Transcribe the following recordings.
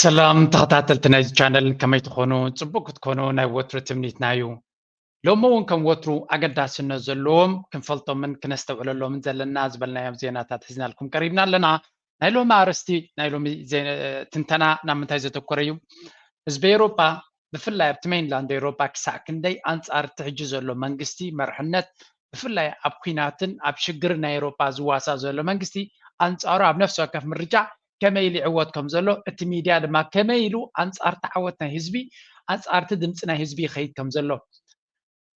ሰላም ተኸታተልቲ ናይዚ ቻነል፣ ከመይ ትኾኑ? ጽቡቅ ክትኮኑ ናይ ወትሩ ትምኒትና እዩ። ሎሚ እውን ከም ወትሩ ኣገዳስነት ዘለዎም ክንፈልጦምን ክነስተውዕለሎምን ዘለና ዝበልናዮም ዜናታት ሒዝናልኩም ቀሪብና ኣለና። ናይ ሎሚ ኣርእስቲ ናይ ሎሚ ዜ-፣ ትንተና ናብ ምንታይ ዘተኮረ እዩ? ህዝቢ ኤውሮጳ፣ ብፍላይ ኣብቲ ሜይንላንድ ኤውሮጳ ክሳዕ ክንደይ ኣንጻር እቲ ሕጂ ዘሎ መንግስቲ መርሕነት፣ ብፍላይ ኣብ ኲናትን ኣብ ሽግርን ናይ ኤውሮጳ ዝዋሳእ ዘሎ መንግስቲ ኣንጻሩ ኣብ ነፍሲ ወከፍ ምርጫ ከመይ ኢሉ ይዕወት ከም ዘሎ፣ እቲ ሚድያ ድማ ከመይ ኢሉ ኣንጻር እቲ ዓወት ናይ ህዝቢ፣ ኣንጻር እቲ ድምጺ ናይ ህዝቢ ይኸይድ ከም ዘሎ።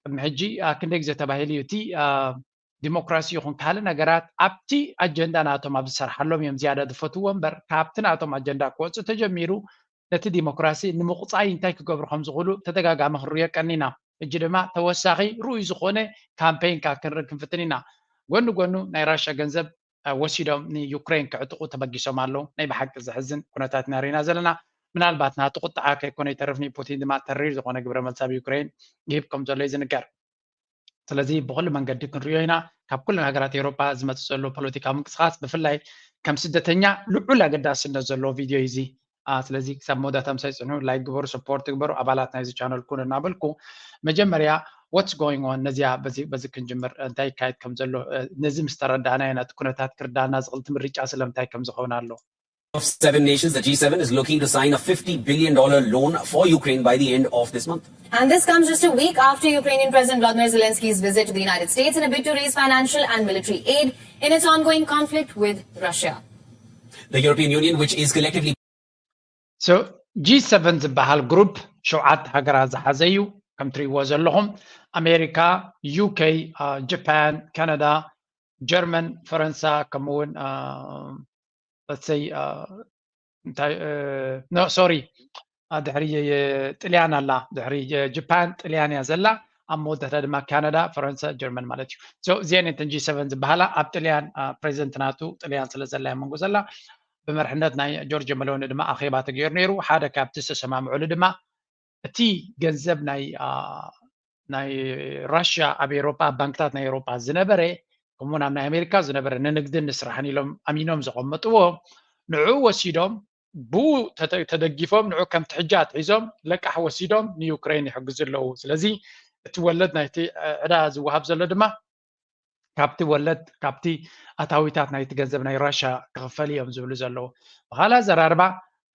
ቅድሚ ሕጂ፣ ኣ፣ ክንደይ ግዜ ተባሂሉ እዩ እቲ፣ ኣ፣ ዲሞክራሲ ይኹን ካልእ ነገራት ኣብቲ ኣጀንዳ ናቶም ኣብ ዝሰርሓሎም እዮም ዝያዳ ዝፈትዎ እምበር፣ ካብቲ ናቶም ኣጀንዳ ክወጽእ ተጀሚሩ ነቲ ዲሞክራሲ ንምቑጻይ እንታይ ክገብሩ ከም ዝኽእሉ ተደጋጋሚ ክንርእዮ ቀኒና። ሕጂ ድማ ተወሳኺ ርኡይ ዝኾነ ካምፔይን ከኣ ክንርኢ ክንፍትን ኢና። ጎኒ ጎኑ ናይ ራሻ ገንዘብ፣ አ፣ ወሲዶም ንዩክሬን ክዕጥቑ ተበጊሶም ኣለዉ። ናይ ብሓቂ ዘሕዝን ኩነታት ኢና ርኢና ዘለና። ምናልባት ናቱ ቁጥዓ ከይኮነ ይተርፍ፣ ንፑቲን ድማ ተሪር ዝኾነ ግብረ መልሲ ኣብ ዩክሬን ይህብ ከም ዘሎ እዩ ዝንገር። ስለዚ ብኹሉ መንገዲ ክንርእዮ ኢና። ካብ ኩለን ሃገራት ኤውሮጳ ዝመጽእ ዘሎ ፖለቲካዊ ምንቅስቓስ ብፍላይ ከም ስደተኛ ልዑል ኣገዳስነት ዘለዎ ቪድዮ እዩ እዚ። አ፣ ስለዚ ክሳብ መወዳእታ ምሳይ ጽንሑ፣ ላይክ ግበሩ፣ ሰፖርት ግበሩ፣ ኣባላት ናይዚ ቻነል ኩኑ እናበልኩ፣ መጀመርያ what's going on፣ ነዚያ በዚ፣ በዚ ክንጅምር፣ እንታይ ይካየድ ከም ዘሎ፣ እ፣ ነዚ ምስ ተረዳእና ኢና እቲ ኩነታት ክርዳእና ዝኽእል፣ እቲ ምርጫ ስለምንታይ ከም ዝኸውን ኣሎ። Of seven nations, the G seven is looking to sign a fifty billion dollar loan for Ukraine by the end of this month. And this comes just a week after Ukrainian President Volodymyr Zelensky's visit to the United States in a bid to raise financial and military aid in its ongoing conflict with Russia. The European Union, which is collectively So, ጂ ሰቨን ዝበሃል ግሩፕ ሸውዓተ ሃገራት ዝሓዘ እዩ። ከም ትርእይዎ ዘለኹም፣ ኣሜሪካ፣ ዩ ኬ፣ አ፣ ጃፓን፣ ካናዳ፣ ጀርመን፣ ፈረንሳ፣ ከምኡ እውን፣ አ፣ let's say፣ አ፣ እንታይ፣ እ፣ ኖ፣ ሶሪ፣ አ፣ ድሕሪ፣ የ-፣ የ-፣ ጥልያን ኣላ። ድሕሪ፣ የ-፣ ጃፓን፣ ጥልያን እያ ዘላ። ኣብ መወዳእታ ድማ ካናዳ፣ ፈረንሳ፣ ጀርመን ማለት እዩ። So፣ እዚአን እተን ጂ ሰቨን ዝበሃላ ኣብ ጥልያን፣ አ፣ ፕሬዚደንት ናቱ ጥልያን ስለ ዘላ እያ መንጎ ዘላ። ብመርሕነት ናይ ጆርጅ መሎኒ ድማ ኣኼባ ተገይሩ ነይሩ። ሓደ ካብቲ ዝተሰማምዑሉ ድማ እቲ ገንዘብ ናይ፣ አ፣ ናይ ራሽያ ኣብ ኤውሮጳ፣ ኣብ ባንክታት ናይ ኤውሮጳ ዝነበረ፣ ከምኡውን ኣብ ናይ ኣሜሪካ ዝነበረ ንንግድን ንስራሕን ኢሎም ኣሚኖም ዘቐመጥዎ፣ ንዕኡ ወሲዶም ብኡ ተተ-፣ ተደጊፎም፣ ንዕኡ ከም ትሕጃ ኣትሒዞም ለቃሕ ወሲዶም ንዩክሬን ይሕግዙ ኣለዉ። ስለዚ እቲ ወለድ ናይቲ፣ እ፣ ዕዳ ዝወሃብ ዘሎ ድማ ካብቲ ወለድ፣ ካብቲ ኣታዊታት ናይቲ ገንዘብ ናይ ራሽያ ክኽፈል እዮም ዝብሉ ዘለዉ። ብኻልእ ኣዘራርባ፣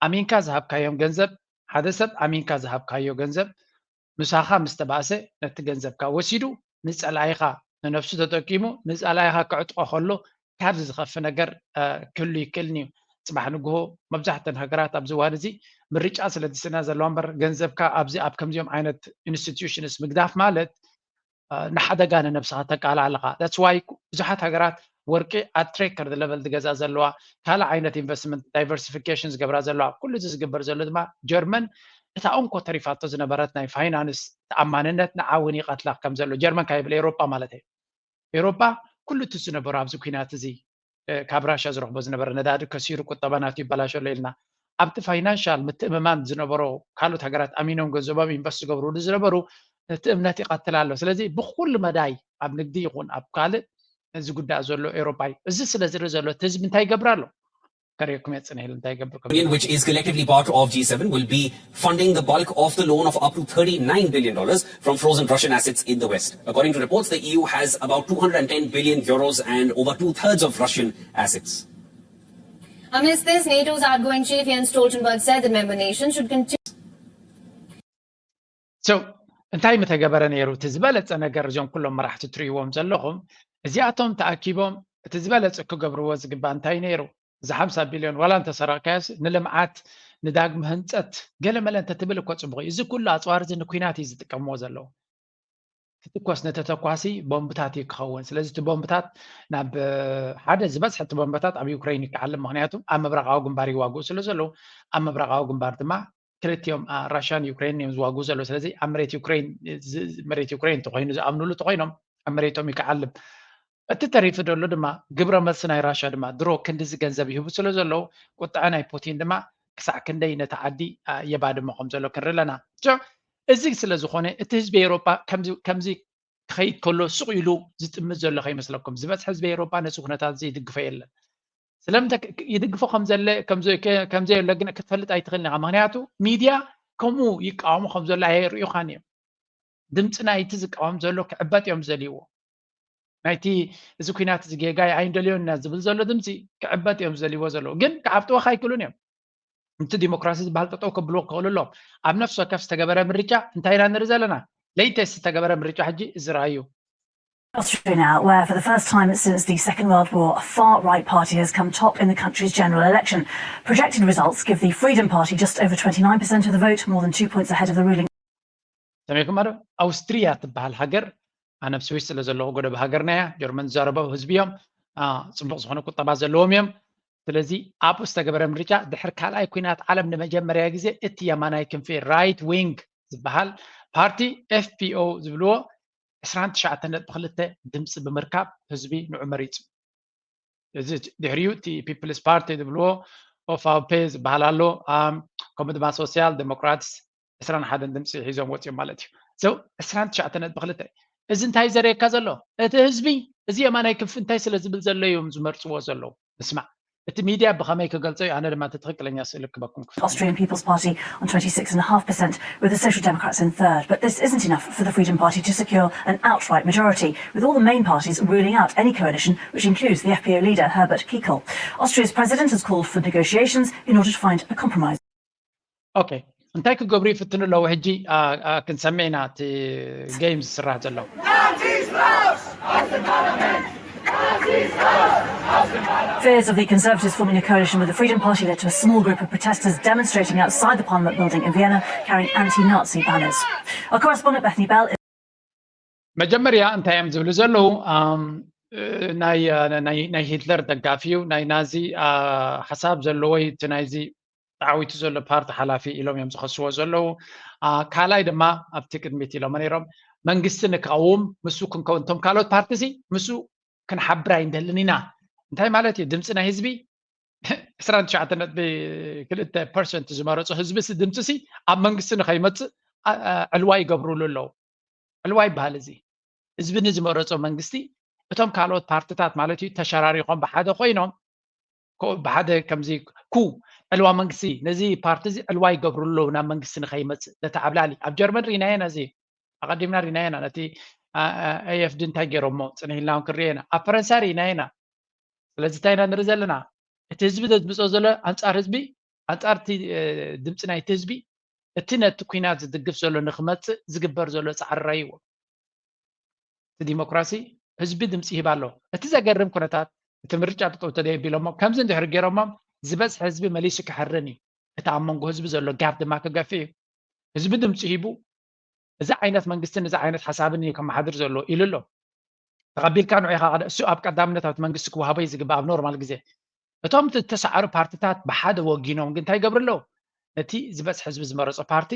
ኣሚንካ ዝሃብካዮም ገንዘብ፣ ሓደ ሰብ ኣሚንካ ዝሃብካዮ ገንዘብ ምሳኻ ምስ ተባእሰ፣ ነቲ ገንዘብካ ወሲዱ ንጸላኢኻ፣ ንነፍሱ ተጠቂሙ ንጸላኢኻ ክዕጥቆ ከሎ፣ ካብዚ ዝኸፍእ ነገር፣ እ፣ ክህሉ ይክእልን እዩ። ጽባሕ ንግሆ መብዛሕተን ሃገራት ኣብዚ እዋን እዚ ምርጫ ስለ ዝስእና ዘለዋ እምበር፣ ገንዘብካ ኣብዚ ኣብ ከምዚኦም ዓይነት ኢንስቲትዩሽንስ ምግዳፍ ማለት፣ እ፣ ንሓደጋ ንነብስኻ ተቃልዕ ኣለኻ። That's why ብዙሓት ሃገራት ወርቂ at record level ዝገዝኣ ዘለዋ፣ ካልእ ዓይነት ኢንቨስትመንት ዳይቨርሲፊኬሽን ዝገብራ ዘለዋ። ኩሉ እዚ ዝግበር ዘሎ ድማ ጀርመን እታ እንኮ ተሪፋቶ ዝነበረት ናይ ፋይናንስ ተኣማንነት ንዓ እውን ይቐትላ ከም ዘሎ፣ ጀርመን ካብ ይብል ኤውሮጳ ማለት እዩ። ኤውሮጳ ኩሉ እቲ ዝነበሮ ኣብዚ ኲናት እዚ፣ እ፣ ካብ ራሽያ ዝረኽቦ ዝነበረ ነዳዲ ከሲሩ ቁጠባ ናቱ ይበላሾ ኣሎ ኢልና፣ ኣብቲ ፋይናንሻል ምትእምማን ዝነበሮ ካልኦት ሃገራት ኣሚኖም ገንዘቦም ኢንቨስት ዝገብሩሉ ዝነበሩ እቲ እምነት ይቐትል ኣሎ። ስለዚ ብኩሉ መዳይ ኣብ ንግዲ ይኹን ኣብ ካልእ ዝጉዳእ ዘሎ ኤውሮጳ እዩ። እዚ ስለ ዝርኢ ዘሎ እቲ ህዝቢ እንታይ ይገብር ኣሎ? ከርእየኩም እየ ጽንሕ ኢሉ እንታይ ይገብር ከም ዘሎ። Union, which is collectively part of G seven, will be funding the bulk of the loan of up to thirty-nine billion dollars from frozen Russian assets in the West. According to reports, the E U has about two hundred and ten billion euros and over two-thirds of Russian assets. Amidst this, NATO's outgoing chief Jens Stoltenberg said that member nations should continue So፣ እንታይ ምተገበረ ነይሩ? እቲ ዝበለጸ ነገር፣ እዚኦም ኩሎም መራሕቲ ትርእይዎም ዘለኹም፣ እዚኣቶም ተኣኪቦም እቲ ዝበለጸ ክገብርዎ ዝግባእ እንታይ ነይሩ? እዚ ሓምሳ ቢልዮን ዋላ እንተሰረቕካዮስ ንልምዓት፣ ንዳግመ ህንጸት፣ ገለ መለ እንተትብል እኮ ጽቡቕ እዩ። እዚ ኩሉ ኣጽዋር እዚ ንኲናት እዩ ዝጥቀምዎ ዘለዉ። ክትኮስ ንተተኳሲ ቦምብታት እዩ ክኸውን። ስለዚ እቲ ቦምብታት ናብ፣ እ፣ ሓደ ዝበዝሐ እቲ ቦምብታት ኣብ ዩክሬን እዩ ክዓልም። ምኽንያቱ ኣብ ምብራቓዊ ግንባር ይዋግኡ ስለ ዘለዉ፣ ኣብ ምብራቓዊ ግንባር ድማ ክልቲኦም፣ አ፣ ራሽያን ዩክሬንን እዮም ዝዋግኡ ዘለዉ። ስለዚ ኣብ መሬት ዩክሬን፣ ዝ-፣ መሬት ዩክሬን እንተኾይኑ ዝኣምኑሉ እንተኾይኖም ኣብ መሬቶም እዩ ክዓልም። እቲ ተሪፉ ዘሎ ድማ ግብረ መልሲ ናይ ራሽያ ድማ ድሮ ክንድዚ ገንዘብ ይህቡ ስለ ዘለዉ ቁጥዐ ናይ ፑቲን ድማ ክሳዕ ክንደይ ነቲ ዓዲ፣ አ፣ የባድሞ ከም ዘሎ ክንርኢ ኣለና። ሶ፣ እዚ ስለ ዝኾነ እቲ ህዝቢ ኤውሮጳ ከምዚ፣ ከምዚ ክኸይድ ከሎ ስቕ ኢሉ ዝጥምት ዘሎ ከይመስለኩም። ዝበዝሐ ህዝቢ ኤውሮጳ ነዚ ኩነታት እዚ ይድግፎ የለን። ስለምንታይ ይድግፎ ከምዘለ ከምዘየለ ግን ክትፈልጥ ኣይትኽእልን ኢኻ። ምክንያቱ ሚድያ ከምኡ ይቃወሙ ከምዘሎ ኣየርእዩኻን እዮም። ድምፂ ናይቲ ዝቃወም ዘሎ ክዕበጥ እዮም ዝደልይዎ። ናይቲ እዚ ኩናት እዚ ጌጋ ኣይንደልዮን ኢና ዝብል ዘሎ ድምፂ ክዕበጥ እዮም ዝደልይዎ ዘለዉ፣ ግን ክዓብጥዎ ኣይክእሉን እዮም። እቲ ዲሞክራሲ ዝበሃል ጠጠው ከብልዎ ክኽእሉ ኣለዎም። ኣብ ነፍሲ ወከፍ ዝተገበረ ምርጫ እንታይ ኢና ንርኢ ዘለና? latest ዝተገበረ ምርጫ ሕጂ እዚ ረኣዩ። Austria now, where for the first time since the Second World War, a far right party has come top in the country's general election. Projected results give the Freedom Party just over twenty-nine percent of the vote, more than two points ahead of the ruling. ሰሚዕኩም ዶ? ኣውስትሪያ ትበሃል ሃገር፣ ኣነ ኣብ ስዊስ ስለ ዘለኹ፣ ጎደብ ሃገርና እያ። ጀርመን ዝዛረቡ ህዝቢ እዮም። ጽቡቕ ዝኾነ ቁጠባ ዘለዎም እዮም። ስለዚ ኣብኡ ዝተገበረ ምርጫ ድሕሪ ካልኣይ ኩናት ዓለም ንመጀመርያ ግዜ እቲ የማናይ ክንፊ right wing ዝበሃል ፓርቲ ኤፍፒኦ ዝብልዎ ዕስራን ትሽዓተን ነጥቢ ክልተ ድምፂ ብምርካብ ህዝቢ ንዑ መሪፁ። እዚ ድሕሪኡ እቲ ፒፕልስ ፓርቲ ዝብልዎ ኦፋፔ ዝበሃል ኣሎ። ከምኡ ድማ ሶሲያል ዴሞክራትስ ዕስራን ሓደን ድምፂ ሒዞም ወፂኦም ማለት እዩ። ዘው ዕስራን ትሽዓተን ነጥቢ ክልተ። እዚ እንታይ ዘርእየካ ዘሎ? እቲ ህዝቢ እዚ የማናይ ክንፊ እንታይ ስለ ዝብል ዘሎ እዮም ዝመርፅዎ ዘለዉ። ንስማዕ። እቲ ሚድያ ብኸመይ ክገልጾ እዩ? ኣነ ድማ እቲ ትኽክለኛ ስእሊ ክበኩም ክፍትን። Austrian People's Party on twenty-six and a half percent, with the Social Democrats in third. But this isn't enough for the Freedom Party to secure an outright majority, with all the main parties ruling out any coalition, which includes the F P O leader Herbert Kikel. Austria's president has called for negotiations in order to find a compromise. ኦኬ፣ እንታይ ክገብሩ ይፍትኑ ኣለዉ? ሕጂ ክንሰምዕ ኢና እቲ ጌም ዝስራሕ ዘሎ። Fears of the Conservatives forming a coalition with the Freedom Party led to a small group of protesters demonstrating outside the Parliament building in Vienna, carrying anti-Nazi banners. Our correspondent Bethany Bell. መጀመርያ እንታይ እዮም ዝብሉ ዘለዉ? ናይ ሂትለር ደጋፊ እዩ፣ ናይ ናዚ ሓሳብ ዘለዎ፣ እቲ ናይዚ ተዓዊቱ ዘሎ ፓርቲ ሓላፊ ኢሎም እዮም ዝኸስዎ ዘለዉ። ካልኣይ ድማ ኣብቲ ቅድሚት ኢሎም ነይሮም፣ መንግስቲ ንቃወም፣ ምስ ክንከውን፣ እቶም ካልኦት ፓርቲ ሲ ምስ ክንሓብር ኣይንደልን ኢና። እንታይ ማለት እዩ? ድምፂ ናይ ህዝቢ ዕስራን ትሽዓተን ነጥቢ ክልተ ፐርሰንት ዝመረፁ ህዝቢ ሲ ድምፂ ሲ ኣብ መንግስቲ ንኸይመፅእ ዕልዋ ይገብሩሉ ኣለዉ። ዕልዋ ይበሃል እዚ። ህዝቢ ንዝመረፆ መንግስቲ እቶም ካልኦት ፓርትታት ማለት እዩ ተሸራሪኾም ብሓደ ኮይኖም ብሓደ ከምዚ ኩ ዕልዋ መንግስቲ ነዚ ፓርቲ እዚ ዕልዋ ይገብሩ ኣለዉ ናብ መንግስቲ ንኸይመፅእ። ነቲ ዓብላሊ ኣብ ጀርመን ርኢናዮ ኢና፣ እዚ ኣቐዲምና ርኢናዮ ኢና። ነቲ ኤኤፍዲ እንታይ ገይሮሞ ፅንሕ ኢልና እውን ክንርኢዮ ኢና። ኣብ ፈረንሳ ርኢናዮ ኢና። ስለዚ እንታይ ኢና ንርኢ ዘለና? እቲ ህዝቢ ዘድምፆ ዘሎ ኣንፃር ህዝቢ፣ ኣንፃር እቲ ድምፂ ናይቲ ህዝቢ፣ እቲ ነቲ ኩናት ዝድግፍ ዘሎ ንክመፅእ ዝግበር ዘሎ ፃዕሪ ረይዎ። እቲ ዲሞክራሲ ህዝቢ ድምፂ ይህብ ኣሎ። እቲ ዘገርም ኩነታት እቲ ምርጫ ጠጠው ተደየቢሎሞ ከምዚ እንድሕር ገይሮሞም ዝበፅሐ ህዝቢ መሊሱ ክሕርን እዩ። እቲ ኣብ መንጎ ህዝቢ ዘሎ ጋፕ ድማ ክገፍእ እዩ። ህዝቢ ድምፂ ሂቡ እዚ ዓይነት መንግስትን እዚ ዓይነት ሓሳብን እዩ ከመሓድር ዘሎ ኢሉ ኣሎ። ተቐቢልካ ንዑ ኢኻ እሱ ኣብ ቀዳምነት ኣብቲ መንግስቲ ክወሃቦ እዩ ዝግባእ ኣብ ኖርማል ግዜ። እቶም ዝተሰዓሩ ፓርትታት ብሓደ ወጊኖም ግን እንታይ ይገብሩ ኣለዉ? ነቲ ዝበፅሐ ህዝቢ ዝመረፆ ፓርቲ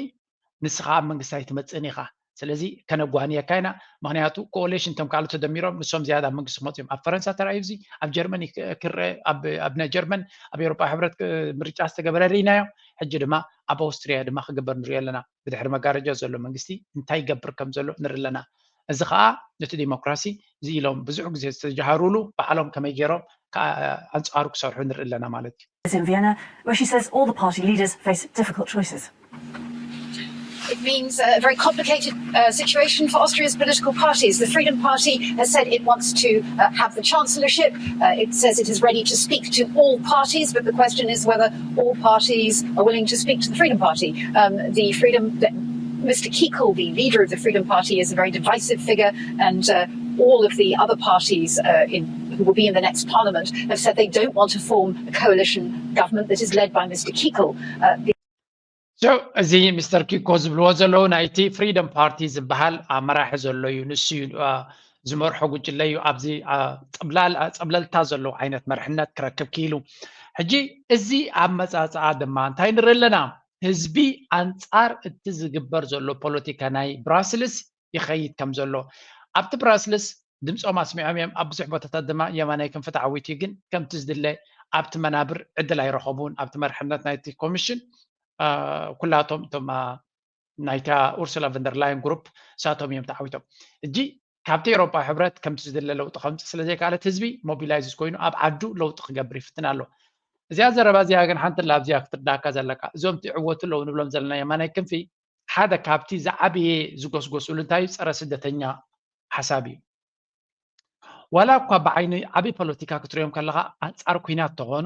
ንስኻ ኣብ መንግስቲ ኣይትመፅእን ኢኻ፣ ስለዚ ከነጓንየካ ኢና። ምክንያቱ ኮኦሌሽን እቶም ካልኦት ተደሚሮም ንሶም ዝያዳ ኣብ መንግስቲ ክመፁ እዮም። ኣብ ፈረንሳ ተራእዩ እዚ፣ ኣብ ጀርመን ክረአ፣ ኣብ ናይ ጀርመን ኣብ ኤውሮጳ ሕብረት ምርጫ ዝተገበረ ርኢናዮ። ሕጂ ድማ ኣብ ኣውስትርያ ድማ ክግበር ንሪኦ ኣለና። ብድሕሪ መጋረጃ ዘሎ መንግስቲ እንታይ ይገብር ከም ዘሎ ንርኢ ኣለና። እዚ ከዓ ነቲ ዲሞክራሲ እዚ ኢሎም ብዙሕ ግዜ ዝተጀሃሩሉ ባዕሎም ከመይ ገይሮም ኣንፃሩ ክሰርሑ ንርኢ ኣለና ማለት እዩ። In Vienna, where she says all the party leaders face difficult choices. It means a very complicated uh, situation for Austria's political parties. The Freedom Party has said it wants to uh, have the chancellorship. Uh, it says it is ready to speak to all parties, but the question is whether all parties are willing to speak to the Freedom Party. Um, the Freedom. Mister Kikel, the leader of the Freedom Party, is a very divisive figure, and uh, all of the other parties uh, in, who will be in the next parliament have said they don't want to form a coalition government that is led by Mister Kikel. Uh, the So, እዚ ሚስተር ኪኮ ዝብልዎ ዘለዉ ናይቲ ፍሪደም ፓርቲ ዝበሃል መራሒ ዘሎ እዩ። ንሱ እዩ ዝመርሖ ጉጅለ እዩ። ኣብዚ ፀብለልታ ዘለዎ ዓይነት መርሕነት ክረክብ ክኢሉ። ሕጂ እዚ ኣመፃፅኣ ድማ እንታይ ንርኢ ኣለና? ህዝቢ ኣንፃር እቲ ዝግበር ዘሎ ፖለቲካ ናይ ብራስልስ ይኸይድ ከም ዘሎ፣ ኣብቲ ብራስልስ ድምፆም ኣስሚዖም እዮም። ኣብ ብዙሕ ቦታታት ድማ የማናይ ክንፊ ተዓዊቱ እዩ። ግን ከምቲ ዝድለ ኣብቲ መናብር ዕድል ኣይረኸቡን። ኣብቲ መርሕነት ናይቲ ኮሚሽን ኩላቶም እቶም ናይታ ኡርሱላ ቨንደርላየን ግሩፕ እሳቶም እዮም ተዓዊቶም። እጂ ካብቲ ኤውሮጳዊ ሕብረት ከምቲ ዝድለ ለውጢ ከምፅእ ስለ ዘይከኣለ እቲ ህዝቢ ሞቢላይዝ ኮይኑ ኣብ ዓዱ ለውጢ ክገብር ይፍትን ኣሎ። እዚኣ ዘረባ እዚኣ ግን ሓንቲ ላብዚኣ ክትርዳእካ ዘለካ፣ እዞም ትዕወቱ ኣለዉ ንብሎም ዘለና የማናይ ክንፊ ሓደ ካብቲ ዝዓበየ ዝጎስጎስሉ እንታይ እዩ? ፀረ ስደተኛ ሓሳብ እዩ። ዋላ እኳ ብዓይኒ ዓብዪ ፖለቲካ ክትሪኦም ከለኻ ኣንፃር ኩናት ተኾኑ፣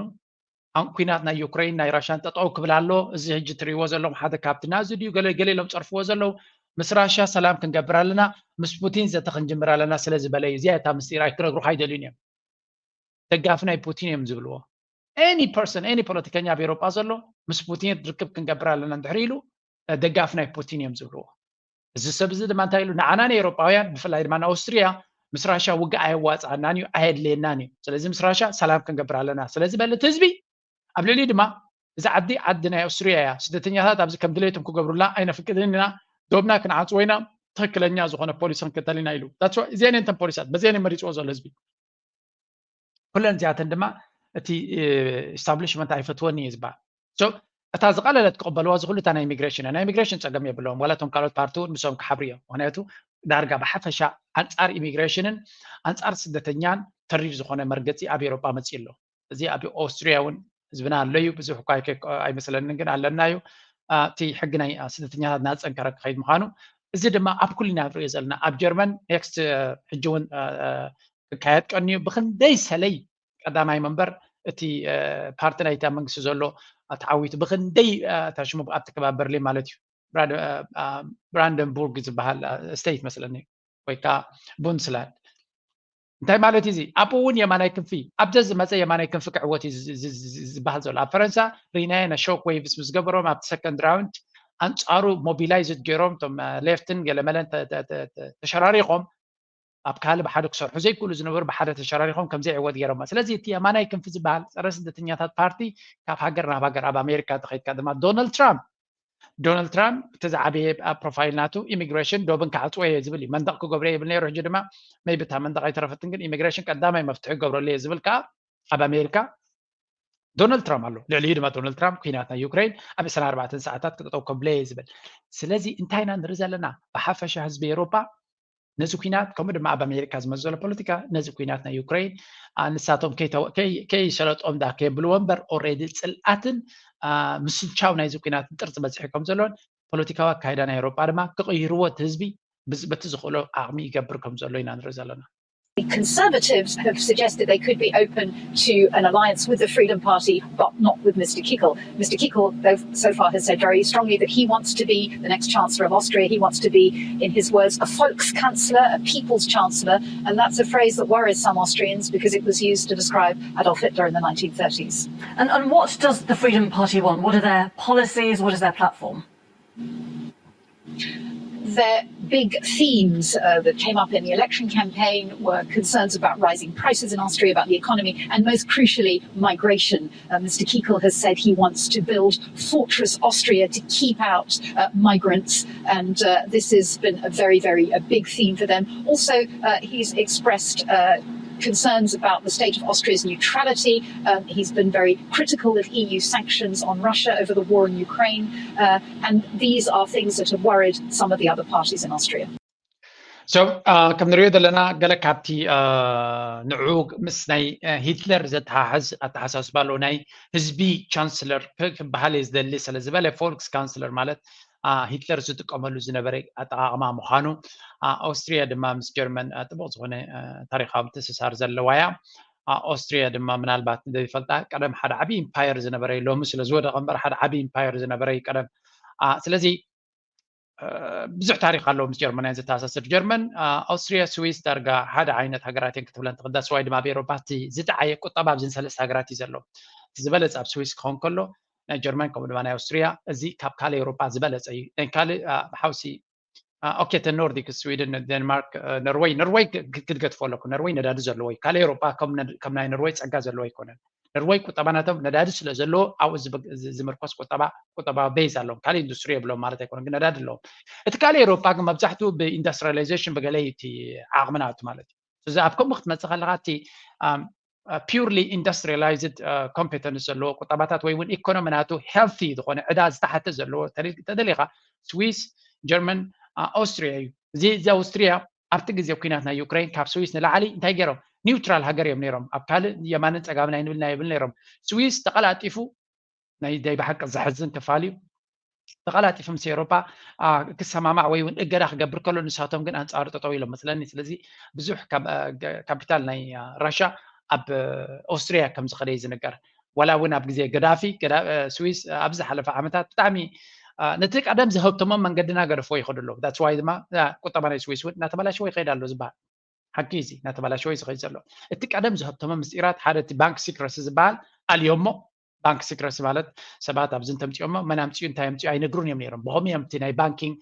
ኣን ኩናት ናይ ዩክሬን ናይ ራሻን ጠጠው ክብል ኣሎ። እዚ ሕጂ ትሪእዎ ዘለኹም ሓደ ካብቲ ናዚ ድዩ ገለ ገለ ኢሎም ፀርፍዎ ዘለዉ፣ ምስ ራሻ ሰላም ክንገብር ኣለና፣ ምስ ፑቲን ዘተ ክንጅምር ኣለና ስለ ዝበለ እዩ። እዚኣ እታ ምስጢር ኣይክነግሩኻ ኣይደልዩን እዮም። ደጋፊ ናይ ፑቲን እዮም ዝብልዎ። ኤኒ ፐርሰን ኤኒ ፖለቲከኛ ኣብ ኤውሮጳ ዘሎ ምስ ፑቲን ርክብ ክንገብር ኣለና እንድሕር ኢሉ ደጋፊ ናይ ፑቲን እዮም ዝብልዎ። እዚ ሰብ እዚ ድማ እንታይ ኢሉ ንዓና ንኤውሮጳውያን ብፍላይ ድማ ንኣውስትርያ ምስ ራሻ ውግእ ኣየዋፅኣናን እዩ ኣየድልየናን እዩ። ስለዚ ምስ ራሻ ሰላም ክንገብር ኣለና ስለ ዝበለ እቲ ህዝቢ ኣብ ልዕሊኡ ድማ እዚ ዓዲ ዓዲ ናይ ኣውስትርያ እያ፣ ስደተኛታት ኣብዚ ከም ድሌቶም ክገብሩላ ኣይነፍቅድን ኢና፣ ዶብና ክንዓፅዎ ኢና፣ ትኽክለኛ ዝኾነ ፖሊሲ ክንክተል ኢና ኢሉ። እዚአን እተን ፖሊሳት በዚአን መሪፅዎ ዘሎ ህዝቢ። ኩለን እዚኣተን ድማ እቲ ኢስታብሊሽመንት ኣይፈትወን እዩ ዝበሃል። እታ ዝቐለለት ክቕበልዋ ዝኽእሉ እታ ናይ ኢሚግሬሽን እያ። ናይ ኢሚግሬሽን ፀገም የብለዎም፣ ዋላ እቶም ካልኦት ፓርቲ እውን ምስኦም ክሓብሩ እዮም። ምክንያቱ ዳርጋ ብሓፈሻ ኣንፃር ኢሚግሬሽንን ኣንፃር ስደተኛን ተሪር ዝኾነ መርገፂ ኣብ ኤውሮጳ መፂኡ ኣሎ። እዚ ኣብ ኦስትሪያ እውን ህዝብና ኣሎ እዩ። ብዙሕ እኳ ኣይመስለንን ግን ኣለና እዩ። እቲ ሕጊ ናይ ስደተኛታት እናፀንከረ ክኸይድ ምዃኑ እዚ ድማ ኣብ ኩልና ንሪኦ ዘለና ኣብ ጀርመን ኔክስት ሕጂ እውን ክካየድ ቀንዩ ብክንደይ ሰለይ ቀዳማይ መንበር እቲ ፓርቲ ናይታ መንግስቲ ዘሎ ተዓዊቱ ብክንደይ እታ ሽሙ ኣብቲ ከባቢ በርሊን ማለት እዩ ብራንደንቡርግ ዝበሃል ስቴት መስለኒ ወይ ከዓ ቡንስላንድ እንታይ ማለት እዩ እዚ ኣብኡ እውን የማናይ ክንፊ ኣብ ዘዝመፀ የማናይ ክንፊ ክዕወት እዩ ዝበሃል ዘሎ ኣብ ፈረንሳ ሪናየ ናይ ሾክ ዌቭስ ምስ ገበሮም ኣብቲ ሰከንድ ራውንድ ኣንፃሩ ሞቢላይዝድ ገይሮም እቶም ሌፍትን ገለመለን ተሸራሪኾም ኣብ ካልእ ብሓደ ክሰርሑ ዘይክእሉ ዝነበሩ ብሓደ ተሸራሪኾም ከምዘይዕወት ገይሮማ ስለዚ እቲ የማናይ ክንፊ ዝበሃል ፀረ ስደተኛታት ፓርቲ ካብ ሃገር ናብ ሃገር ኣብ ኣሜሪካ ተኸይድካ ድማ ዶናልድ ትራምፕ ዶናልድ ትራምፕ እቲ ዝዓበየ ፕሮፋይል ናቱ ኢሚግሬሽን ዶብን ክዓፅዎ እየ ዝብል እዩ መንደቕ ክገብሮ ይብል ነይሩ ሕጂ ድማ ሜይ ቢ እታ መንደቕ ኣይተረፈትን ግን ኢሚግሬሽን ቀዳማይ መፍትሒ ክገብረሉ እየ ዝብል ከዓ ኣብ ኣሜሪካ ዶናልድ ትራምፕ ኣሎ ልዕሊኡ ድማ ዶናልድ ትራምፕ ኩናት ናይ ዩክሬን ኣብ ዕስራን ኣርባዕተን ሰዓታት ክጠጠው ከብሎ እየ ዝብል ስለዚ እንታይ ኢና ንርኢ ዘለና ብሓፈሻ ህዝቢ ኤውሮጳ ነዚ ኩናት ከምኡ ድማ ኣብ ኣሜሪካ ዝመፅ ዘሎ ፖለቲካ ነዚ ኩናት ናይ ዩክሬን ንሳቶም ከይሰለጦም ዳ ከየብልዎ እምበር ኦሬዲ ፅልኣትን ምስልቻው ናይዚ ኩናት ጥርፂ በፂሑ ከም ዘሎን ፖለቲካዊ ኣካይዳ ናይ ኤውሮጳ ድማ ክቕይርዎ እቲ ህዝቢ በቲ ዝኽእሎ ዓቕሚ ይገብር ከም ዘሎ ኢና ንርኢ ዘለና Conservatives have suggested they could be open to an alliance with the Freedom Party, but not with Mr. Kickl. Mr. Kickl, though, so far has said very strongly that he wants to be the next Chancellor of Austria. He wants to be, in his words, a Volkskanzler, a people's chancellor. And that's a phrase that worries some Austrians because it was used to describe Adolf Hitler in the nineteen thirties. And, and what does the Freedom Party want? What are their policies? What is their platform? Their big themes uh, that came up in the election campaign were concerns about rising prices in Austria, about the economy, and most crucially, migration. Uh, Mr. Kickl has said he wants to build Fortress Austria to keep out uh, migrants, and uh, this has been a very, very a big theme for them. Also, uh, he's expressed uh, concerns about the state of Austria's neutrality. Um, he's been very critical of E U sanctions on Russia over the war in Ukraine. Uh, and these are things that have worried some of the other parties in Austria. So, uh, ከም ንሪኦ ዘለና ገለ ካብቲ uh, ንዑ ምስ ናይ uh, ሂትለር ዘተሓሕዝ ኣተሓሳስባ ኣሎ ናይ ህዝቢ ቻንስለር ክበሃል እየ ዝደሊ ስለ ዝበለ ፎልክስ ካንስለር ማለት ሂትለር ዝጥቀመሉ ዝነበረ ኣጠቓቕማ ምዃኑ ኣውስትሪያ ድማ ምስ ጀርመን ጥቡቕ ዝኾነ ታሪካዊ ምትእስሳር ዘለዋ እያ። ኣውስትሪያ ድማ ምናልባት ዘይፈልጣ ቀደም ሓደ ዓብዪ ኢምፓየር ዝነበረ እዩ። ሎሚ ስለ ዝወደቐ እምበር ሓደ ዓብዪ ኢምፓየር ዝነበረ እዩ ቀደም። ስለዚ ብዙሕ ታሪክ ኣለዎ ምስ ጀርመን እየን ዘተኣሳስር። ጀርመን፣ ኣውስትሪያ፣ ስዊስ ዳርጋ ሓደ ዓይነት ሃገራት እየን ክትብለን ትኽእል። ዳስዋይ ድማ ኣብ ኤውሮፓ እቲ ዝጠዓየ ቁጠባ ኣብዘን ሰለስተ ሃገራት እዩ ዘሎ። እቲ ዝበለፀ ኣብ ስዊስ ክኸውን ከሎ ናይ ጀርመን ከምኡ ድማ ናይ ኣውስትሪያ እዚ ካብ ካልእ ኤውሮጳ ዝበለጸ እዩ። ናይ ካልእ ብሓውሲ ኦኬ እተን ኖርዲክ ስዊድን፣ ዴንማርክ፣ ኖርወይ ኖርወይ ክትገድፎ ኣለኩ። ኖርወይ ነዳዲ ዘለዎ እዩ። ካልእ ኤውሮጳ ከም ናይ ኖርወይ ጸጋ ዘለዎ ኣይኮነን። ኖርወይ ቁጠባ ናቶም ነዳዲ ስለ ዘለዎ ኣብኡ ዝምርኮስ ቁጠባ ቁጠባዊ ቤዝ ኣለዎም። ካልእ ኢንዱስትሪ የብሎም ማለት ኣይኮነን፣ ግን ነዳዲ ኣለዎም። እቲ ካልእ ኤውሮጳ ግን መብዛሕትኡ ብኢንዱስትሪያላይዜሽን ብገለ እዩ እቲ ዓቕሚ ናቱ ማለት እዩ። እዚ ኣብ ከምኡ ክትመጽእ ከለኻ እቲ ፒውርሊ ኢንዱስትሪላይዝድ ኮምፔተንስ ዘለዎ ቁጠባታት ወይ እውን ኢኮኖሚ ናቱ ሄልቲ ዝኾነ ዕዳ ዝተሓተ ዘለዎ ተደሊኻ ስዊስ፣ ጀርመን፣ ኣውስትሪያ እዩ። እዚ እዚ ኣውስትሪያ ኣብቲ ግዜ ኩናት ናይ ዩክሬን ካብ ስዊስ ንላዕሊ እንታይ ገይሮም? ኒውትራል ሃገር እዮም ነይሮም። ኣብ ካልእ የማንን ጸጋምን ኣይንብልና ይብል ነይሮም። ስዊስ ተቐላጢፉ ናይ ናይ ብሓቂ ዘሕዝን ክፋል እዩ። ተቐላጢፉ ምስ ኤውሮጳ ክሰማማዕ ወይ እውን እገዳ ክገብር ከሎ ንሳቶም ግን ኣንጻሩ ጠጠው ኢሎም መስለኒ። ስለዚ ብዙሕ ካፒታል ናይ ራሻ ኣብ ኦስትሪያ ከም ዝኸደ እዩ ዝንገር። ዋላ እውን ኣብ ግዜ ገዳፊ ስዊስ ኣብ ዝሓለፈ ዓመታት ብጣዕሚ ነቲ ቀደም ዝሀብተሞም መንገድና ገደፎ ይኸዱ ኣለዉ። ዳትስ ዋይ ድማ ቁጠባ ናይ ስዊስ እውን እናተበላሸወ ይኸይድ ኣሎ ዝበሃል ሓቂ እዚ እናተበላሸወ እዩ ዝኸይድ ዘሎ። እቲ ቀደም ዝሀብተሞም ምስጢራት ሓደ እቲ ባንክ ሲክረሲ ዝበሃል ኣልዮሞ። ባንክ ሲክረሲ ማለት ሰባት ኣብዚ እንተምፅኦሞ መን ኣምፅኡ እንታይ ኣምፅኡ ኣይነግሩን እዮም ነይሮም። ብኸምኡ እዮም እቲ ናይ ባንኪንግ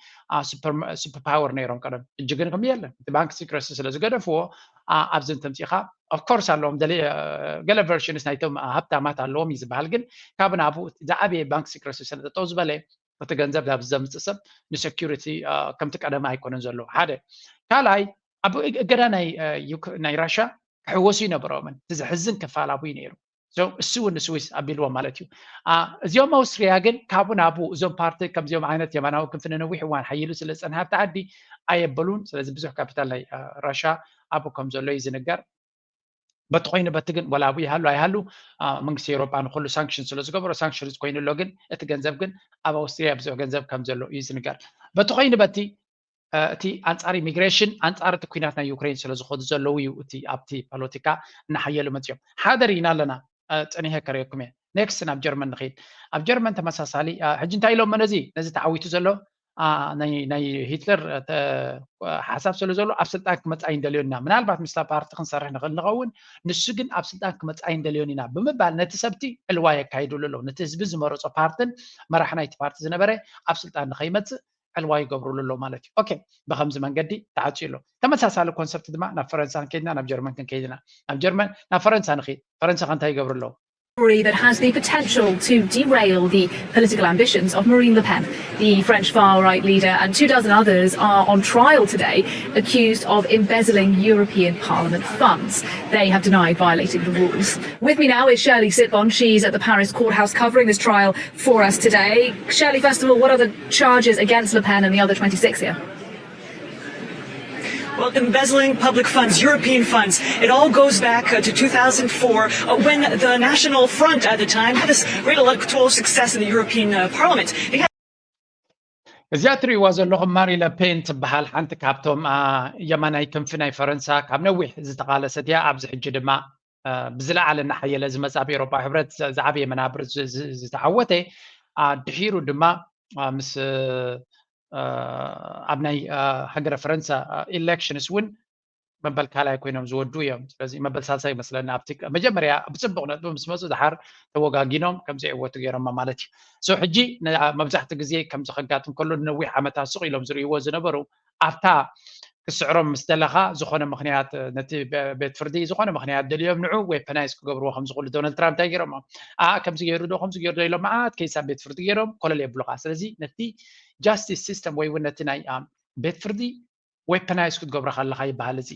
ሱፐር ፓወር ነይሮም ቀደም። ሕጂ ግን ከም የለን። እቲ ባንክ ሲክረሲ ስለ ዝገደፍዎ ኣብዚ እንተምፂእኻ ኦፍኮርስ ኣለዎም ገለ ቨርሽንስ ናይቶም ሃብታማት ኣለዎም እዩ ዝበሃል። ግን ካብ ናብኡ ዝዓበየ ባንክ ሲክረሲ ስለ ጠጠው ዝበለ እቲ ገንዘብ ናብ ዘምፅእ ሰብ ንሰኪሪቲ ከምቲ ቀደም ኣይኮነን ዘሎ ሓደ። ካልኣይ ኣብ እገዳ ናይ ራሻ ክሕወሱ ይነበሮምን እቲ ዘሕዝን ክፋል ኣብኡ ነይሩ። እሱ እውን ንስዊስ ኣቢልዎ ማለት እዩ። እዚኦም ኣውስትሪያ ግን ካብኡ ናብኡ እዞም ፓርቲ ከምዚኦም ዓይነት የማናዊ ክንፊ ንነዊሕ እዋን ሓይሉ ስለ ዝፀንሐ ኣብቲ ዓዲ ኣየበሉን። ስለዚ ብዙሕ ካፒታል ናይ ራሻ ኣብኡ ከም ዘሎ እዩ ዝንገር። በቲ ኮይኑ በቲ ግን ወላ ኣብኡ ይሃሉ ኣይሃሉ መንግስቲ ኤውሮጳ ንኩሉ ሳንክሽን ስለ ዝገበሮ ሳንክሽን ኮይኑ ኣሎ። ግን እቲ ገንዘብ ግን ኣብ ኣውስትሪያ ብዙሕ ገንዘብ ከም ዘሎ እዩ ዝንገር። በቲ ኮይኑ በቲ እቲ ኣንጻር ኢሚግሬሽን ኣንጻር እቲ ኩናት ናይ ዩክሬን ስለ ዝኸዱ ዘለዉ እዩ እቲ ኣብቲ ፖለቲካ እናሓየሉ መፅኦም። ሓደ ርኢና ኣለና። ፀኒሐ ከርእየኩም እየ። ኔክስት ናብ ጀርመን ንኸይድ። ኣብ ጀርመን ተመሳሳሊ ሕጂ እንታይ ኢሎም ነዚ ነዚ ተዓዊቱ ዘሎ ናይ ሂትለር ሓሳብ ስለ ዘሎ ኣብ ስልጣን ክመፅእ ኣይንደልዮን ኢና። ምናልባት ምስታ ፓርቲ ክንሰርሕ ንኽእል ንኸውን፣ ንሱ ግን ኣብ ስልጣን ክመፅእ ኣይንደልዮን ኢና ብምባል ነቲ ሰብቲ ዕልዋ የካይድሉ ኣለዉ። ነቲ ህዝቢ ዝመረፆ ፓርትን መራሕ ናይቲ ፓርቲ ዝነበረ ኣብ ስልጣን ንኸይመፅእ ዕልዋ ይገብሩሉ ኣለዉ ማለት እዩ። ኦኬ፣ ብኸምዚ መንገዲ ተዓፅዩ ኣሎ። ተመሳሳሊ ኮንሰፕት ድማ ናብ ፈረንሳ ክንከይድና ናብ ጀርመን ክንከይድና ናብ ጀርመን ናብ ፈረንሳ ንኸይድ። ፈረንሳ ከ እንታይ ይገብሩ ኣለዉ? That has the potential to derail the political ambitions of Marine Le Pen. The French far right leader and two dozen others are on trial today, accused of embezzling European Parliament funds. They have denied violating the rules. With me now is Shirley Sitbon. She's at the Paris courthouse covering this trial for us today. Shirley, first of all, what are the charges against Le Pen and the other twenty-six here? Well, embezzling public funds, European funds, it all goes back uh, to two thousand four uh, when the National Front at the time had this great electoral success in the European uh, Parliament. They had እዚኣ እትርእይዋ ዘለኹም ማሪ ለፔን ትበሃል ሓንቲ ካብቶም የማናይ ክንፊ ናይ ፈረንሳ ካብ ነዊሕ ዝተቓለሰት እያ። ኣብዚ ሕጂ ድማ ብዝለዓለ እናሓየለ ዝመፅእ ኣብ ኤውሮጳ ሕብረት ዝዓበየ መናብር ዝተዓወተ ድሒሩ ድማ ምስ ኣብ ናይ ሃገረ ፈረንሳ ኢሌክሽንስ እውን መበል ካልኣይ ኮይኖም ዝወዱ እዮም። ስለዚ መበል ሳልሳይ ይመስለኒ ኣብቲ መጀመርያ ብፅቡቕ ነጥቢ ምስ መፁ ድሓር ተወጋጊኖም ከም ዘይዕወቱ ገይሮማ ማለት እዩ። ሶ ሕጂ መብዛሕትኡ ግዜ ከምዚ ከጋጥም ከሎ ንነዊሕ ዓመታት ስቕ ኢሎም ዝርእይዎ ዝነበሩ ኣብታ ክስዕሮም ምስ ደለኻ ዝኾነ ምኽንያት ነቲ ቤት ፍርዲ ዝኾነ ምኽንያት ደልዮም ንዑ ዌፐናይዝ ክገብርዎ ከም ዝኽእሉ ዶናልድ ትራምፕ እንታይ ገይሮም ኣ ከምዚ ገይሩ ዶ ከምዚ ገይሩ ዶ ኢሎም መዓት ኬስ ኣብ ቤት ፍርዲ ገይሮም ኮለል የብሉኻ። ስለዚ ነቲ ጃስቲስ ሲስተም ወይ እውን ነቲ ናይ ቤት ፍርዲ ዌፐናይዝ ክትገብሮ ከለኻ ይበሃል። እዚ